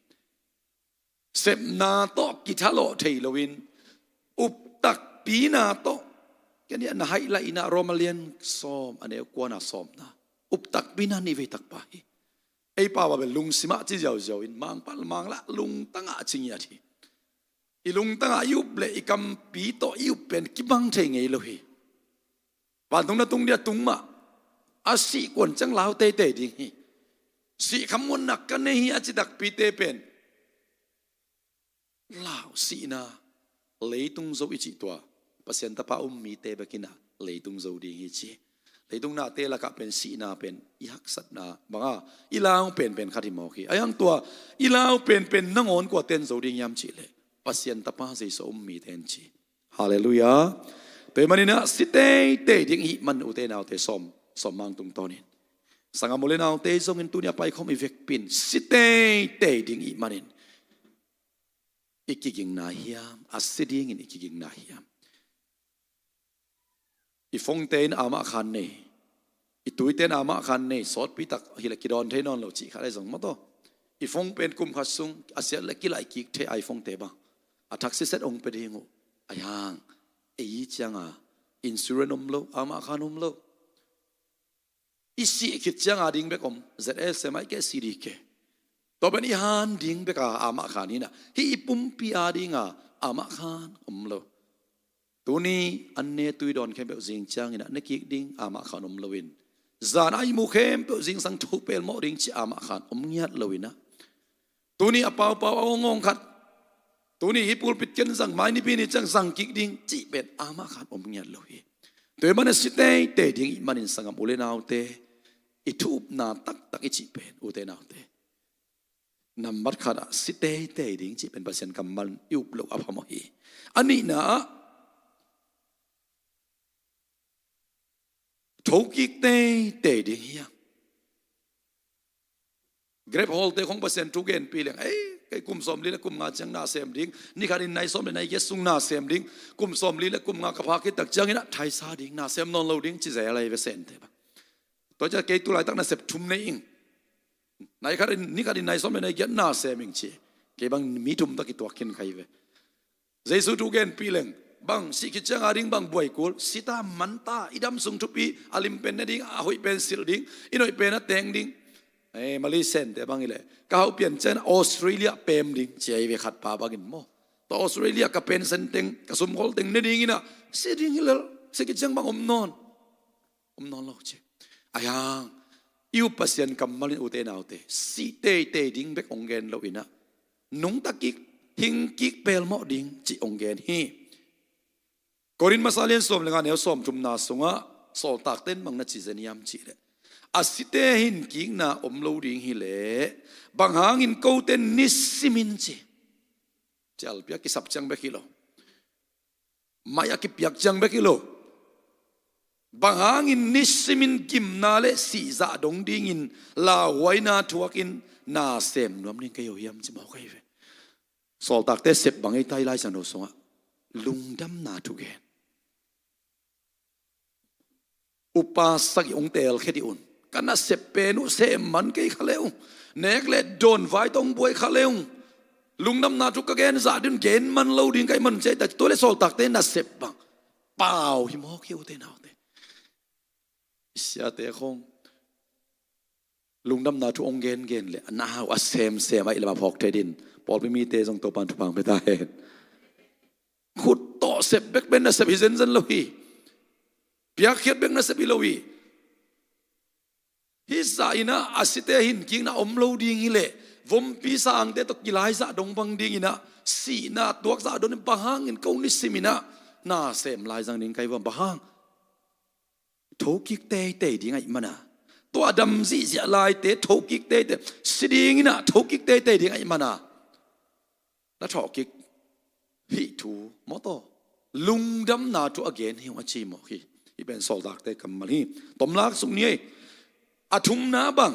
sepna tawh kithalawh thei loin, uptakpina tawh, ken hiah na highlight-na Roma lian sawm, a neu kuana sawmna, uptakpina nih vei takpa hi. Ei pau ah bel lungsim ah ci ziauziau in, Mangpau Manglah lungtang ah ci ngiat hi. I lungtang ah i up leh i kampi tawh i up pen kibang thei ngei lo hi. Vantung na tung dia tung mah, a sih kuan ciang lau teitei ding hi. Sih khamuanna ka nei hi a ci takpite pen lau, sihna, leitung zo i cih tua, Pasian Tapa um mite bek in ah leitung zo ding hi ci. Leitung nate lakah pen sihna pen i haksatna banga i lau penpen khat hi mawk hi. Ahang tua i lau penpen nangawn kuate in zo ding hiam cih leh, Pasian Tapa Jesu um mite in ci. Halleluiah. Tua ahih manin ah si teitei ding i hih man, ute naute, sawm, sawm mang tungtawnin, sanggam u le naute zongin tuni a paikhawm i vekpi in si teitei ding i hih manin, i kigingna hiam, a si dingin i kigingna hiam? I phone-te in amah khan nei, i tuite in amah khan nei, sawtpi tak hileh kidawn thei nawn lo cih khat ahi zong maw taw. I phone pen kum khat sung a siat leh kilaih kik thei, iPhone-te bang. A thak siset hong pia ding uh. Ahang, ei cianga insurance om lo, amah khan om lo. I sih khit cianga ding bek om, Z S M I ke C D ke. Tua pen i han ding beka amah khan hi-in ah, hih i pumpi a dinga amah khan om lo. Tuni an ne tui dawn khempeuh zing ciangin ah ne kik ding amah khan om loin, zan a ihmu khempeuh zingsang tho pelmawh ding cih amah khan om ngiat loin ah, tuni a paupau a awngawng khat, tuni hih pulpit ken zang, mai Nipi ni ciang zang kik ding cih pen amah khan om ngiat lo hi. Tua ahih manin si teitei ding i hih manin sanggam u le naute, i thu upna taktak i cih pen, ute naute, nambat khat ah si teitei ding cih pen Pasian kammal i up loh a phamawh hi. A nihna ah, thokik teitei ding hi hang. Grep hawlte khong Pasian thu genpih leng, ei, kei kum sawmli le kum nga ciang na sem ding, ni khatin nai sawm le nai giat sung na sem ding, kum sawmli le kum nga ka phak khit tak ciangin ah thaisa ding, na sem nawn lo ding ci zel ahi ve, Sente bang. Tua ciang kei tu laitak nasep thum nei ing. Nai khatin, ni khatin nai sawm le nai giat na sem ing ci. Kei bang mi thum tawh kituak khin ka hi ve. Jesu thu genpih leng, bang sih khit cianga ding bang buai kul, si ta man ta, i dam sung thupi, a lim pen ne ding, a hoih pen silh ding, i noih pen a teng ding. Eh, Malaysia-te bang hileh, ka hau pian ciang Australia pem ding ci ahi ve, khatpa bangin maw. Tua Australia ka pension teng, ka sumkhol teng ne dingin ah, si ding hi lel, sih khit ciang bang om nawn. Om nawn lo ci. Ahang, I up Pasian kammal in, ute naute, sih teitei ding bek hong gen lo in ah, nungta kik, hing kik pelmawh ding cih hong gen hi. Korin Masa lian sawm le nga, neu sawmthumna sungah sawltakte in bang na ci zen hiam cih leh, a site hin kikna om lo ding hi leh, bang hangin kote nisimin ci. Cialpi a kisap ciang bek hi lo, mai a kipiak ciang bek hi lo, bang hangin nisimin gimna le sih zah dong dingin lauhuaina thuakin na sem nuam ding ka hi uh hiam ci mawk ahi ve. Sawltakte sep bang ei tai Lai Siangtho sungah lungdamna thu gen. Upa sagih hong teelkhia dih un. Ka nasep pen uh sem man kei kha le uh, nek le dawn vai tawh hong buai kha le uh, lungdamna thu ka gen zah dih un, gen man lo ding ka hih man un ci ahi ta. Tua le sawltakte nasep bang pau hi mawk hi, ute naute. I siate khong lungdamna thu hong gengen le, a nau a semsem ahih lam a phawk thei ding. Pawlpi mite zong Topa'n thupha hong pia ta hen. Khut tawh sep bek pen nasep hi zenzen lo hi. Piakkhiat bek nasep hi lo hi. Hih zah in ah a site hin kikna om lo ding hi leh, vompi sangte tawh kilaizah dong bang ding in ah, sihna tuakzah dong in, bang hangin ko nisimin ah na sem laizang ding ka hi uh hiam, bang hang? Thokik teitei ding ahih mana, tua a dam zihziah laite thokik teitei, si ding in ah thokik teitei ding ahih mana, na thawhkik hih thu mawtaw, lungdamna thu a gen hi ung a ci mawk hi. Hih pen sawltakte kammal hi. Tomlak suk ni ei. A thumna bang,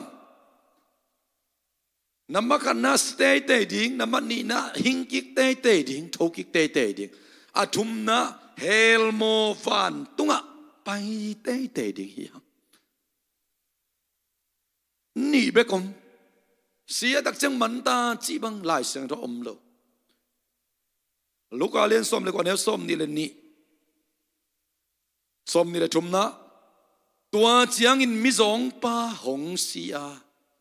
nambat khatna si teitei ding, nambat nihna hingkik teitei ding, thokik teitei ding. A thumna helmaw vantungah pai teitei ding hi hang. Nih bek om. Si a takciang manta cih bang Lai Siangtho om lo. Luka lian sawm le kua, neu sawm nih le nih, sawm nih le thumna. Tua ciangin mizawngpa hong si a,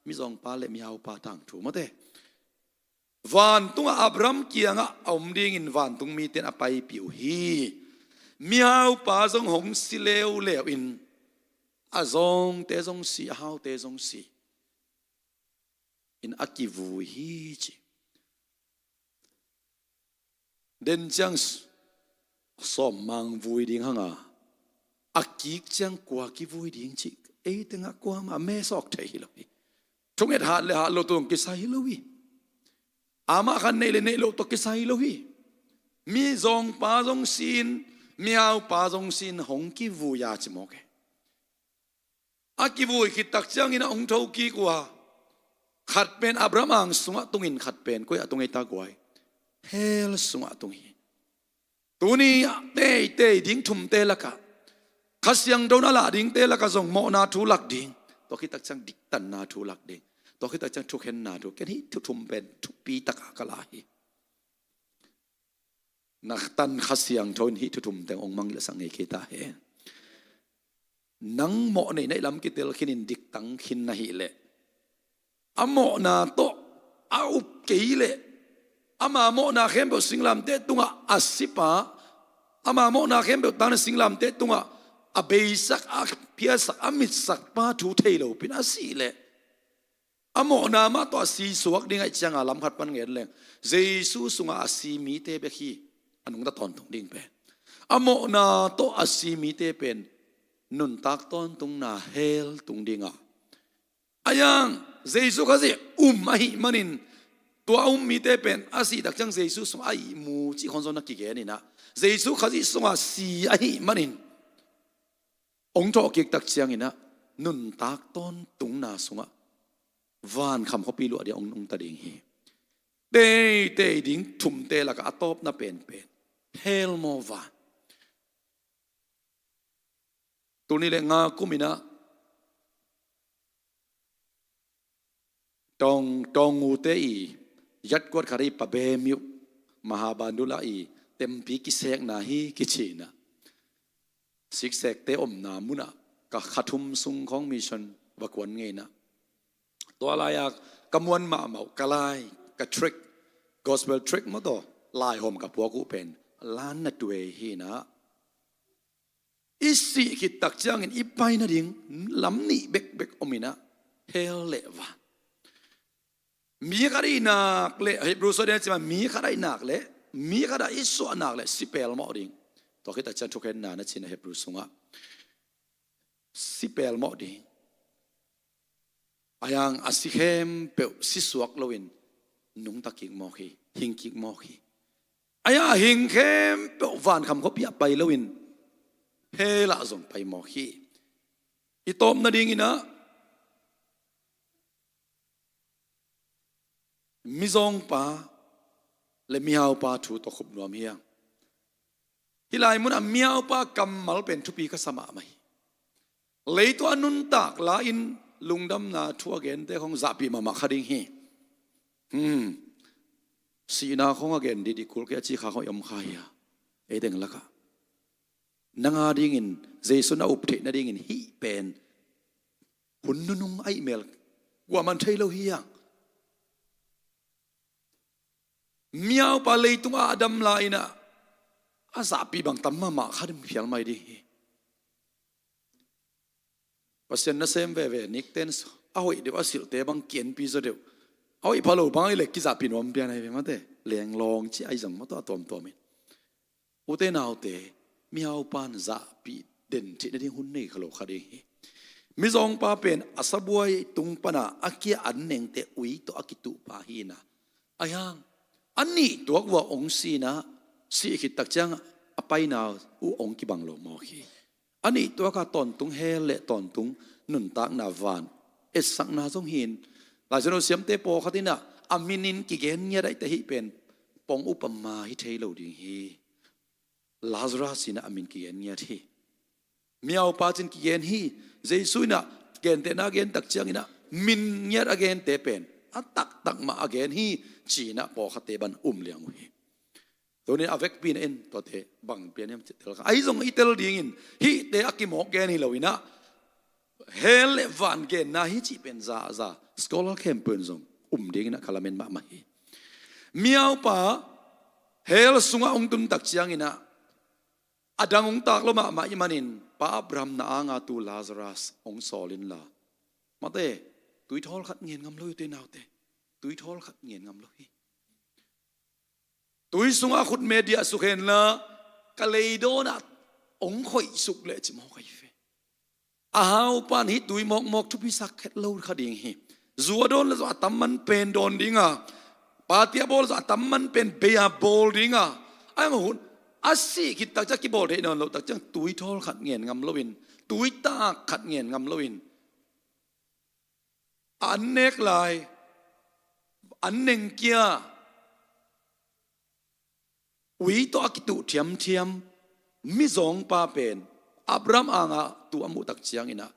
mizawngpa le mihaupa tangthu mawte, vantungah Abraham kiangah a om dingin vantung mite in a paipih uh hi. Mihaupa zong hong si leuleu in, a zawngte zong si, a haute zong si in a kivui hi ci. Den ciang sawm mang vui ding hang a, a kik ciang kua kivui ding cih ei tengah kuamah mesawk thei hi lo hi. Thunget hat le hat lo tawh kisai hi lo hi. Amah khat neih le neih loh tawh kisai hi lo hi. Mizawngpa zong si-in, mihaupa zong si-in hong kivui a ci mawk e. A kivui khit tak ciangin a hong thokik uh a, khat pen Abraham ang sungah tungin, khat pen koi ah tung ei ta guai? Hell sungah tung hi. Tuni a teitei ding thumte lakah, Kha Siangtho in a lah dingte lakah zong mawhna thu lak ding, tua khit tak ciang diktanna thu lak ding, tua khit tak ciang thukhenna thu. Ken hih thu thum pen thupi takah ka la hi. Na tan Kha Siangtho in hih thu thum teng hong mangngilhsak ngei kei ta hen. Nang mawh neihna ih lam kitel khinin diktang khin na hih leh, a mawhna tawh a up kei leh, ama mawhna khempeuh singlamteh tungah a sipa, ama mawhna khempeuh tangin singlamteh tungah a beisak, a phiatsak, a mitsakpa thu thei lopin a sih leh, a mawhna mah tawh a si suak ding ahih cianga lam khat pan ngen leng, Jesu sungah a si mite bek hi a nungta tawntung ding pen. A mawhna tawh a si mite pen nuntak tawntungna hell tung ding a, a yang Jesu Khazih um ahih manin, tua a um mite pen a sih tak ciang Jesu sungah a ihmu cih khawng zong na kigen in ah, Jesu Khazih sungah si ahih manin, hong thawhkik tak ciangin ah nuntak tawntungna sungah vankham khuapi luah ding hong nungta ding hi. Teitei ding thumte lakah a tawpna penpen hell maw van? Tul nih le nga kum in ah Tawng, Tawng ute i yatkuat khat i Pa Be Myo, Mahabandula i tempi kisekna hi kici in ah, siksekte omna munah ka kha thum sung khawng mission va kuan ngei in ah, tua lai-a ka muan mahmah uh, ka lai, ka tract, gospel tract maw tawh, laihawm ka puak uh pen Lan Na Tuei hi in ah, i sih khit tak ciangin i pai nading lam nih bekbek om in ah, Hell le van. Mi khat i nak le, Hebrew sawh ding a ci ma, mi khat i nak le, mi khat i suah nak le si pelmawh ding. Tua khit a ciang thukhenna na cina Hebrew sungah si pelmawh ding. A yang a si khempeuh si suak loin nungta kik mawk hi, hing kik mawk hi. A yang a hing khempeuh vankham khuapi ah pai loin hell ah zong pai mawk hi. I tawp nadingin ah mizawngpa le mihaupa thu tawh khup nuam hi hang. Hih lai munah mihaupa kammal pen thupi ka sa mahmah hi. Leitung a nuntak la-in lungdamna thu a gente khong zahpih mahmah kha ding hi. Hmm. Sihna khong a gen didi kul kei a ci kha khong i om kha hi a, ei teng lakah. Nang a dingin Jesu na up theih nadingin hih pen hun nunung ahih mel kuaman thei lo hi a. Mihaupa leitung a a dam lai-in ah a zahpih bang tam mahmah kha ding phial mai ding hi. Pasian nasem veve nikten a hoih deuh a silhte bang kienpi zaw deuh. A hoih pha lo bang a i lek kizahpih nuam pian ahi ve mate. Lenglawng ci ahi zong mataw a tuamtuam in. Ute naute, mihaupan zahpih den theih nading hun nei kha lo kha ding hi. Mizawngpa pen a sabuai tung pana a kia an nengte ui tawh a kituhpa hi na. A hiang a nih tuak uh a ong sina sih khit tak ciang a paina uh ong kibang lo mawk hi. A nih tuaka tawntung hell le tawntung nuntakna van etsakna zong hi in, Lai Siangtho siamte pawlkhat in ah a minin kigen ngiat ahihte hih pen pong upama hi thei lo ding hi. Lazarus in ah a min kigen ngiat hi. Mihaupa cin kigen hi. Jesu in ah gentehna gen tak ciangin ah min ngiat a gente pen a taktak mah a gen hi. Ci-in ah pawlkhatte ban um liang uh hi. Tunin a vekpi in en tuate bang pian hiam ci tel kha. Ahi zong i tel dingin hihte a kimawk gen hi lo in ah hell le van genna hi cih pen za a za scholar khempeuh in zong um dingin ah ka lamen mahmah hi. Mihaupa hell sungah hong tun tak ciangin ah a dang hong tak lo mahmah ih manin Pa Abraham na anga tu Lazarus hong sawl inla, mate, tuithawl khat ngen ngam lo hi ute naute. Tuithawl khat ngen ngam lo hi. Tui sungah a khutme diahsuk henla ka leidawnah hong khoihsuk leh ci mawk ahi ve. A haupan hih tui mawkmawk thupisak khet lo kha ding hi. Zu a dawn le zawh a tam man pen dawn dinga, party a bawl zawh a tam man pen bei a bawl dinga, a hang hun a sih khit tak ciang kibawl theih nawn loh tak ciang tuithawl khat ngen ngam loin, tuitak khat ngen ngam loin an nek lai, an nengkia, ui tawh a kituh thiamthiam mizawngpa pen Abraham anga tu a muh tak ciangin ah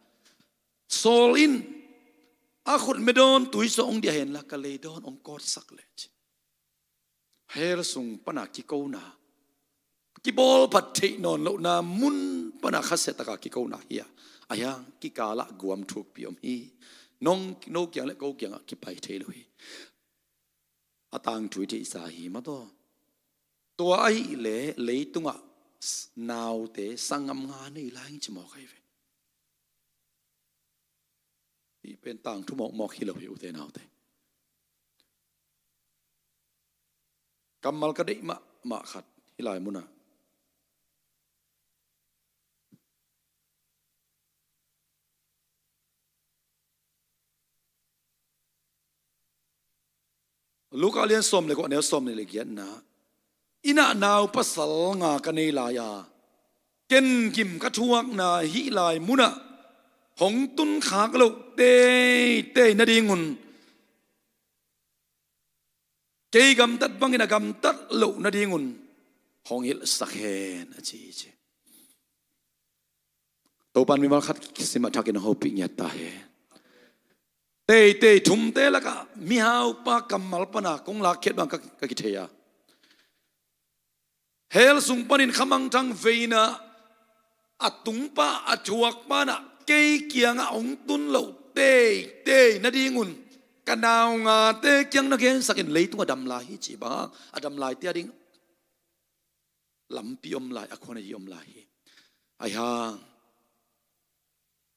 sawl in, a khutme dawn tui sungah hong diah henla ka leidawn hong kawtsak leh ci. Hell sung pana kikona, kibawlphat theih nawn lohna mun pana khasia taka kikona hi a, a hiang kikalah guam thukpi om hi. Nong, no kiang le ko kiangah kipai thei lo hi. A tangthu i theihsa hi mataw. Tua ahih leh leitungah naute sanggam nga nei lai ing ci mawk ahi ve. Hih pen tangthu mawkmawk hi lo hi ute naute. Kammal ka deih mahmah khat hih lai munah Luka lian sawm le kua neu sawm le giatna, i nah nau pasal nga ka nei lai a, ken gim ka thuakna hih lai munah hong tun khak loh teitei nadingun, kei gamtat bangin a gamtat loh nadingun hong hilhsak hen a ci hi ci. Topan mimal khat kisim a thakin a hopih ngiat ta hen. Teitei thumte lakah mihaupa kammal pana kong lakkhiat bang ka, ka kithei a, hell sung panin khamangthang veina a tungpa a thuakpa nah kei kiangah hong tun loh teitei nadingun ka nau ngate kiang na gensakin leitung a dam lai hi ci bang a dam lai tia ding lampi om lai, a khuan a yi om lai hi. Ahi hang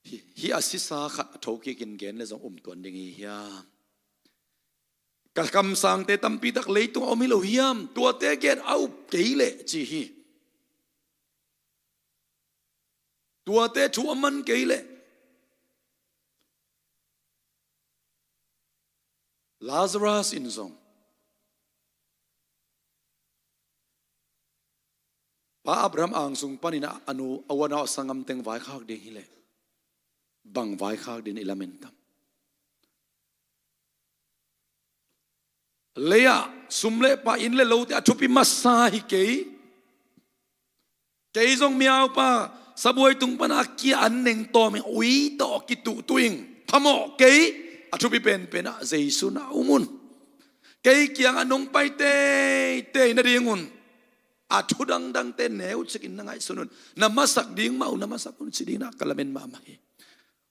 Hih a sisa khat a thokikin gen le zong um tuan ding hi hiam? Ka kamsangte tampi tak leitung a om hi lo hiam? Tuate gen a up kei leh ci hi. Tuate thu a man kei leh Lazarus in zong Pa Abraham angsung panin a nu a uanau a sanggam teng vaikhak ding hileh bang vaikhak ding i lamen tam? Lei-ah sum le pai, inn le lote a thupi masa hi kei. Kei zong miaupa sabuai tung pana kia an neng tawm ing, ui tawh kituhtuh ing, phamawh kei. A thupi penpen ah Jesu na um un. Kei kiangah nong pai teitei nadingun a thu dangdangte neu cikin na ngaihsun un. Na masak ding mah uh, na masak un ci ding na ka lamen mahmah hi.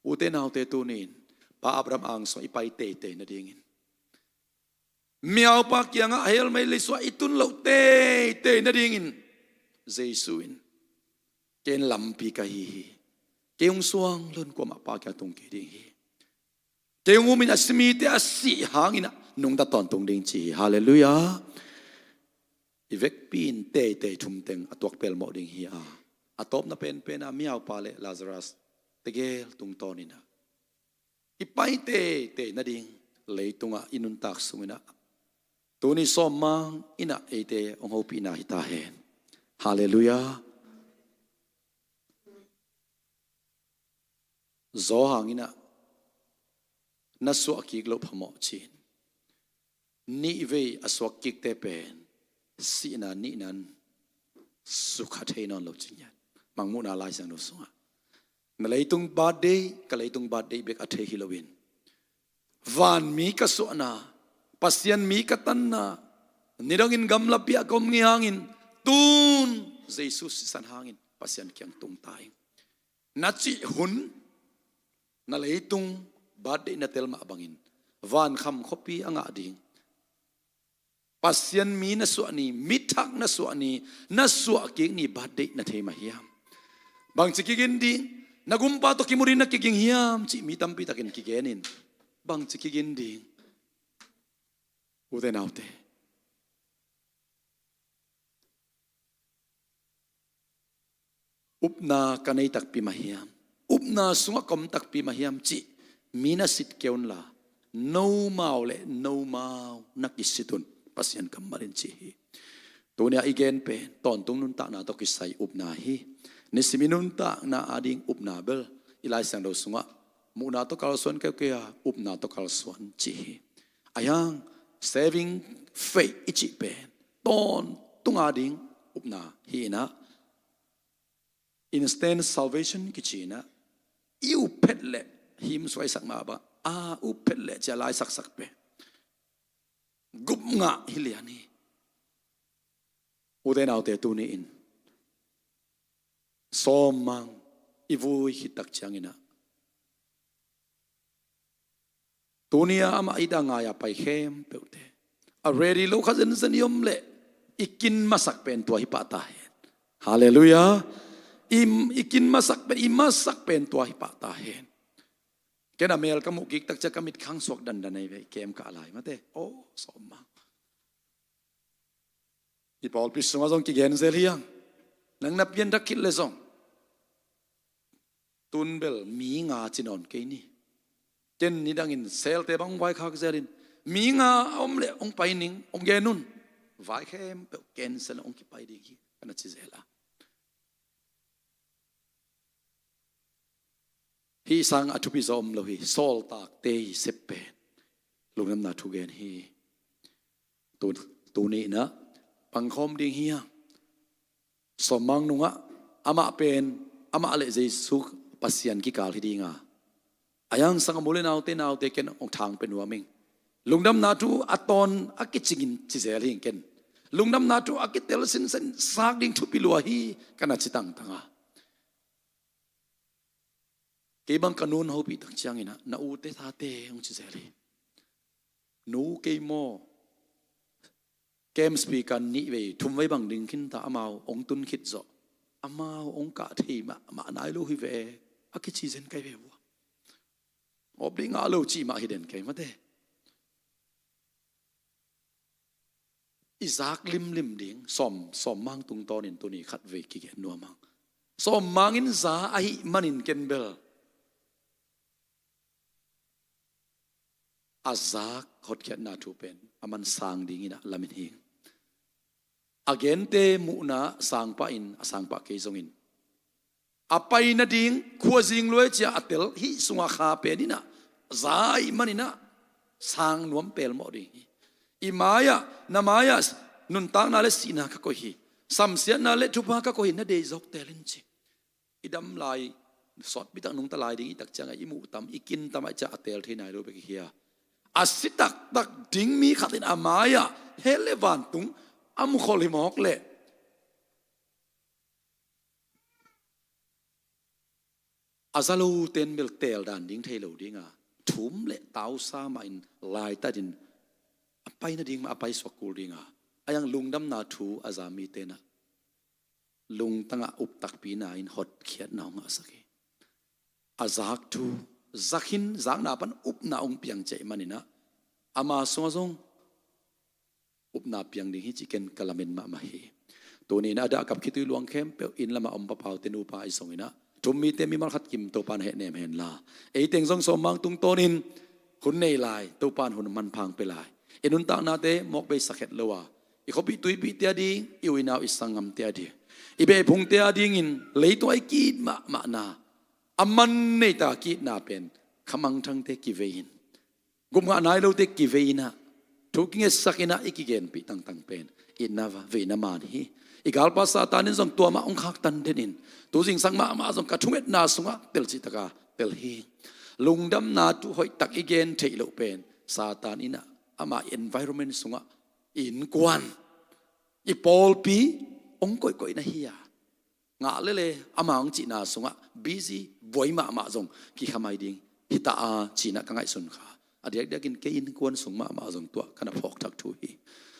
Ute naute, tuni-in Pa Abraham angsung i pai teitei nadingin, miaupa kiangah Hail Mary suah i tun loh teitei nadingin Jesu in, ken lampi ka hi hi. Kei hong suang lon kuamah Pa kiang tung kei ding hi. Kei hong umin a si mite a sih hangin ah nungta tawntung ding ci hi. Halleluiah. I vekpi in teitei thum teng a tuak pelmawh ding hi a, a tawpna penpen ah miaupa le Lazarus tegel tungtawnin ah i pai teitei nading leitungah i nuntak sungin ah tuni sawmmang in ah eite hong hopihna hi ta hen. Halleluiah. Zaw hangin ah na suah kik loh phamawh ci-in, nihvei a suak kikte pen sihna nihnan sukha thei nawn lo ci-in, Mangmuhna Lai Siangtho sungah na leitung birthday, ka leitung birthday bek a thei hi loin, vanmi ka suahna, Pasian mi ka tanna, nidangin gamlapi ah ka om ngei hangin tun Jesu sisan hangin Pasian kiang tung ta ing. Na cih hun, na leitung birthday na tel mah bangin vankham khuapi a ngah ding, Pasian mi na suah ni, mi thak na suah ni, na suah kik ni birthday na thei mah hiam? Bangci kigin ding? Na gumpa tawh kimu ding na kiging hiam cih mi tampi takin kigenin, bangci kigin ding? Ute naute, upna ka nei takpi mah hiam, upna sungah ka om takpi mah hiam cih mi na sit kei unla, nomau le nomau na kisit un, Pasian kammal in ci hi. Tuni-ah i gen pen tawntung nuntakna tawh kisai upna hi. Nisim i nuntakna ading upna bel i Lai Siangtho sungah muhna tawh kalsuan keuhkeuh a, upna tawh kalsuan ci hi. Ahi hang saving faith i cih pen tawntung ading upna hi in ah, instant salvation kici in ah, i up phet leh, him suaisak mah bang a, up phet leh ci a laisaksak pen gup ngah hi lian hi. Ute naute, tuni-in sawmmang i vui khit tak ciangin ah, tuni-a amah i dang ngai-a pai khempeuhte, a ready lo kha zenzen i om leh i kin masak pen tua hi pah ta hen. Halleluiah. I, i kin masak pen, i masak pen tua hi pah ta hen. Ken a mel ka muh kik tak ciang ka mitkhang suak dandan ahi ve, kem kah lai mate. Aw, sawmmang. I pawlpi sungah zong kigen zel hi hang. Nang na pianthak khit leh zong, tun bel mi nga ci nawn kei ni. Ken nidangin selte bang hong vaikhak zelin, mi nga a om leh hong pai ning, hong gen un. Vai khempeuh cancel, hong kipai ding hi, ka na ci zel a. Hih sang a thupi zaw om lo hi. Sawltakte i sep pen lungdamna thu gen hi. Tu, tuni in ah pangkhawm ding hi a, sawmmang nungah amah pen, amah le Jesu Pasian kikal hi ding a, a yang sang a mu le naute, naute ken hong thang pe nuam ing. Lungdamna thu a tawn a kicingin ci zel hi ing ken. Lungdamna thu a kitel sinsen sak ding thupi lua hi, ka na ci tangtang a. Kei bang ka nu'n hopih tak ciangin ah, na ute tate hong ci zel hi. Nu, kei maw, camp speaker nih vei, thum vei bang ding khinta, amau hong tun khit zawh, amau hong kah thei mahmah nai lo hi ve. A kici zen kai ve vua. Op ding ngah lo cih mah hi den kei mate. I zak limlim ding, sawm, sawm mang tungtawnin tuni khat vei kigen nuam hang. Sawm mang in za ahih manin ken bel a zak hotkhiatna thu pen a man sang dingin ah lamin hi. A gente muhna sangpah in, a sangpah kei zongin a pai nading khuazing luai cia a tel hih sunga kha pen in ah za ahih manin ah sang nuam pelmawh ding hi. I mai-ah, na mai-ah nuntakna le sihna ka koih hi. Samsiatna le thupha ka koih hi, na deih zawk tel in ci. I dam lai, sawtpi tak nungta lai ding i tak ciangah i muh tam, i kin tam ah cia a tel thei nai lo bek hi a. A si taktak ding mi khat in a mai-ah hell le vantung a mukhol hi mawk leh a za lo ten bel tel dan ding thei lo dinga, thum le tausa mah in laitatin a pai nading mah a paisuak kul dinga, a yang lungdamna thu a za mite in ah lungtangah uptakpina in hotkhiatna hong ngahsak hi. A zak thu, zak in zakna pan upna hong piang ciah ahih manin ah ama sungah zong upna piang ding hi cih ken ka lamen mahmah hi. Tuni in ah a dah kap khitui luang khempeuh inn lamah om papaute nupa ahi zongin ah, thum mite mimal khat kim Topa'n hehnem henla, ei teng zong sawm mang tungtawnin hun nei lai, Topa'n hun manpha hong pia lai. I nuntaknate mawk bei sak het lo a, i khuapih tuipihte a ding, i u i nau i sanggamte a ding, i beh i phungte a dingin leitung a i ki-it mahmahna, a man neita ki-itna pen khamangthangte kivei in, gupngah nai lote kivei in ah, thu kingetsak in ah i kigenpih tangtang pen itna va veina man hi. I galpa Satan in zong tua mah hong khaktan den in, tu zingsang mahmah zong ka thungetna sungah tel cih taka tel hi. Lungdamna thu hoihtak i gen theih loh pen Satan in ah ama environment sungah i innkuan, i pawlpi hong koihkoihna hi a, ngah lele ama hong cihna sungah busy buai mahmah zong kikhamai ding hi ta a, ci-in ah ka ngaihsun kha. A diakdiakin kei innkuan sung mahmah zong tuah ka na phawk thak thu hi.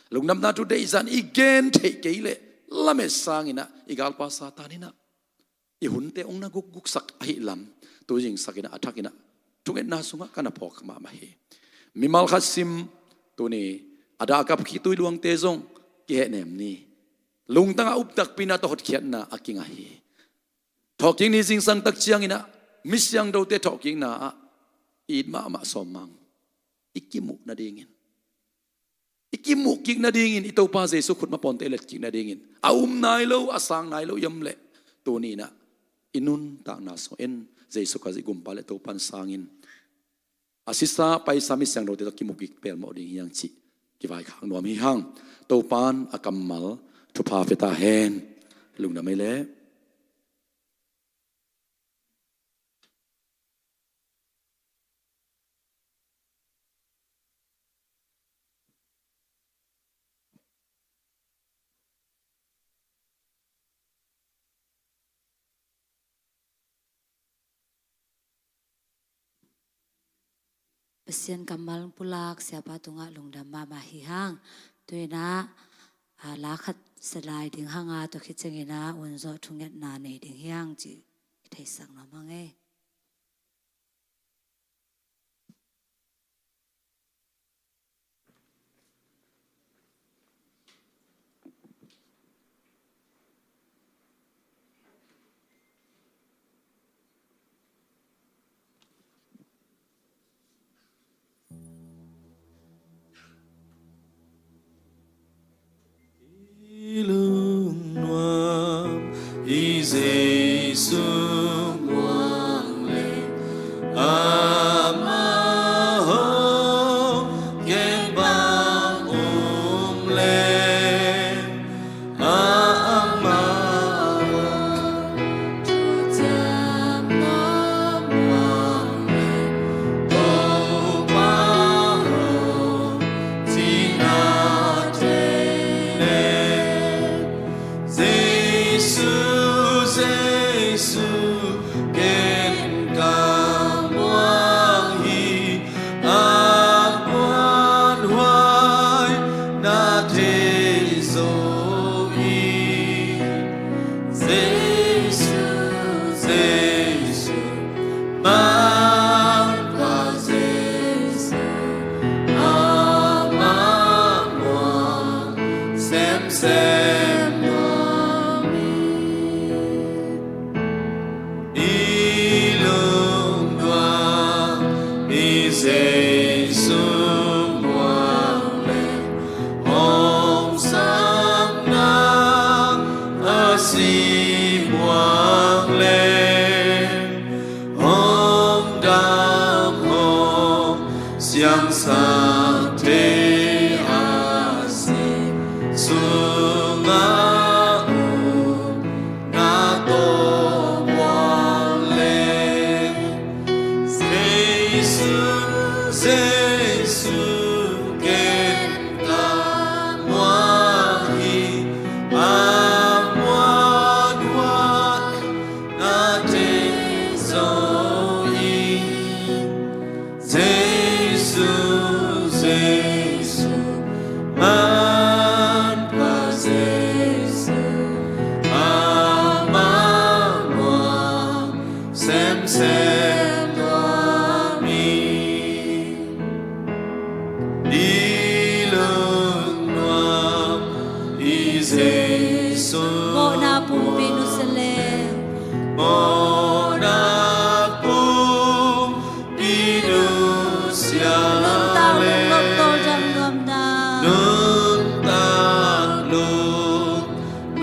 Lungdamna thu deihzan i gen theih kei leh lamet sangin ah i galpa Satan in ah i hunte hong na gukguksak ahih lam, tu zingsak in ah a thak in ah thungetna sungah ka na phawk mahmah hi. Mimal khat sim, tuni a dah kap khitui luangte zong kihehnem ni. Lungtangah uptakpina tawh hotkhiatna a kingah hi. Thawhkik ni zingsang tak ciangin ah mi siangthote thawhkikna ah it mahmah sawm mang i kimuh nadingin, i kimuh kik nadingin, i Topa Jesu khut mapawnte i let kik nadingin, a um nai lo, a sang nai lo i om leh, tuni in ah i nuntakna sung en Jesu Khazih Gumpa le Topa'n sangin a sisa paisa mi siangthote tawh kimuh kik pelmawh ding hi hang cih kivaikhak nuam hi hang. Topa'n a kammal thupha pia ta hen. Lungdam ei leh. Pasian kammal pulak siapa tungah lungdam mahmah hi hang. Tu-in ah, a, la khat sia lai ding hang a, tua khit ciangin ah un zawh thungetna nei ding hi hang cih theisak nuam hang ei. I lungnuam i Jesu muang leh, amah hong keng bang um leh, amah hong thuciam muang leh, Topa hong cihna thei leh, Jesu, Jesu, ken ka muang hi, a muanhuai na thei zo hi. Jesu, Jesu, Jesu, Jesu, ken ka muang hi, a muanhuai na deih zo hi. Jesu, Jesu, manpha Jesu, amah muang semsem nuam hi. I lungnuam i Jesu. Mawhna pumpi nusia leng. Mawhna pum pi nusia leng. Nuntak lung noptawl dang nuamna. Nuntak lung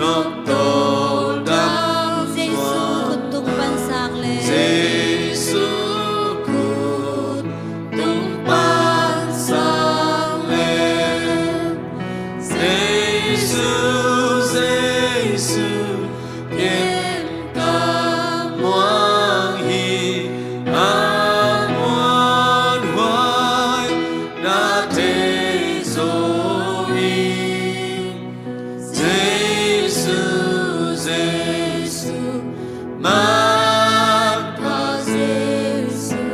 noptawl dang. Jesu khut tung pansak leng. Jesu khut tung pansak leng. Jesu, Jesu, ken ka muang hi, a muanhuai na deih zo hi. Jesu, Jesu, manpha Jesu,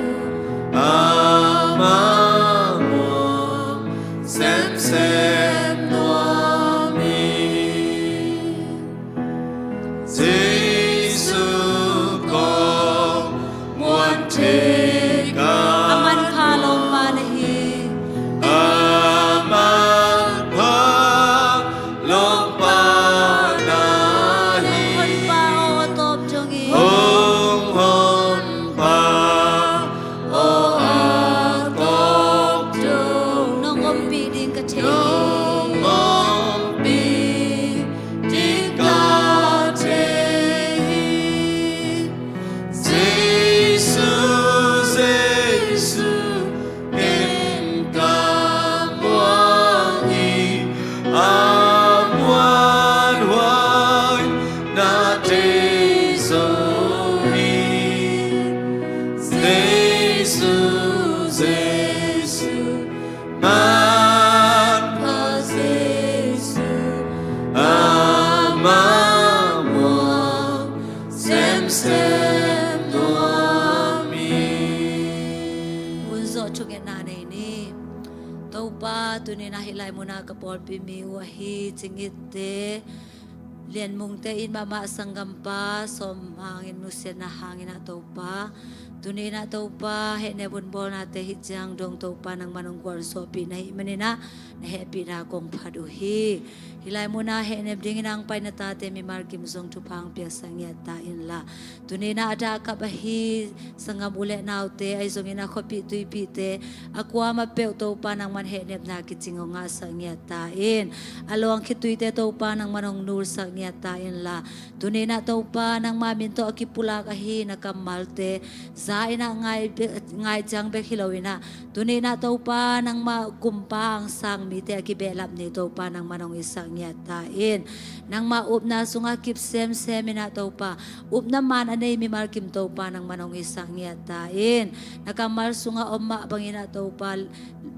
amah muang semsem nuam hi. Jesu kong muan thei ka. A manpha lawmpa na hi. A manpha lawmpa na hi. Hong honpa aw a tawp dong hi. Hong honpa aw a tawp dong. Nong ompih ding ka thei hi. Nong ompih ding ka thei hi. Jesu, Jesu, ken ka muang hi, a muanhuai na deih zo hi. Jesu, Jesu, manpha Jesu, amah muang semsem nuam hi. Hun zawh thungetna nei ni. Topa, tuni-in ah hih lai munah ka pawlpi mi uh ahi Cing Itte, Lian Mungte in mahmah sanggampa Sawm hangin, nusiatna hangin ah Topa, tuni-in ah Topa, hehnep hun bawlnate hih ciang dong Topa nangman hong gualzawhpih na hih manin ah na hehpihna kong phat uh hi. Hih lai munah hehnep dingin hong pai na tate mimal kim zong thupha hong piaksak ngiat ta inla, tuni-in ah a dah kap ahi sanggam u le naute, ahi zongin ah khuapih tuipihte, a kuamah peuh Topa nangman hehnepna kicing hong ngahsak ngiat ta in. A luang khituite Topa nangman hong nulsak ngiat ta inla, tuni-in ah Topa nangma min tawh a kipulak ahi na kammalte za in ah ngai be-, ngai ciang bek hi lo in ah, tuni-in ah Topa nangma kumpa angsang mite a kibehlap ni Topa nangman hong itsak ngiat ta in. Nangma upna sungah kip semsem in ah Topa, upna man a nei mimal kim Topa nangman hong itsak ngiat ta in. Na kammal sungah om mah bangin ah Topa,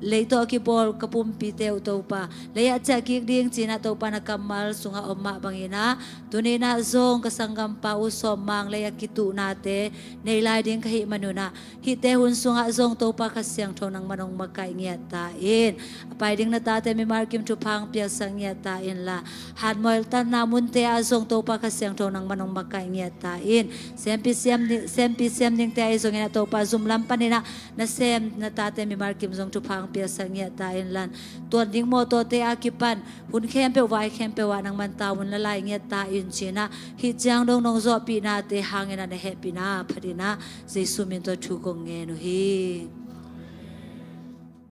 lei tawh a kibawl ka pumpite uh Topa, lei ah ciah kik ding ci-in ah Topa na kammal sungah om mah bangin ah, tuni-in ah zong ka sanggampa U Sawm Mang lei a kituhnate nei lai ding ka hih manun ah, hihte hun sungah zong Topa Kha Siangtho nangman hong makaih ngiat ta in. A pai ding na tate mimal kim thupha hong piaksak ngiat ta inla, hatmualtanna munte ah zong Topa Kha Siangtho nangman hong makaih ngiat ta in. Sempi siam ni-, sempi siam dingte ahi zongin ah Topa zum lam panin ah na sem na tate mimal kim zong thupha hong piaksak ngiat ta inla, tuan ding mawtawte a kipan hun khempeuh vai khempeuh ah nangman tavuan la lai ngiat ta in ci-in ah, hih ciang dong nong zawhpihnate hangin ah na hehpihna phatin ah Jesu min tawh thu kong ngen uh hi.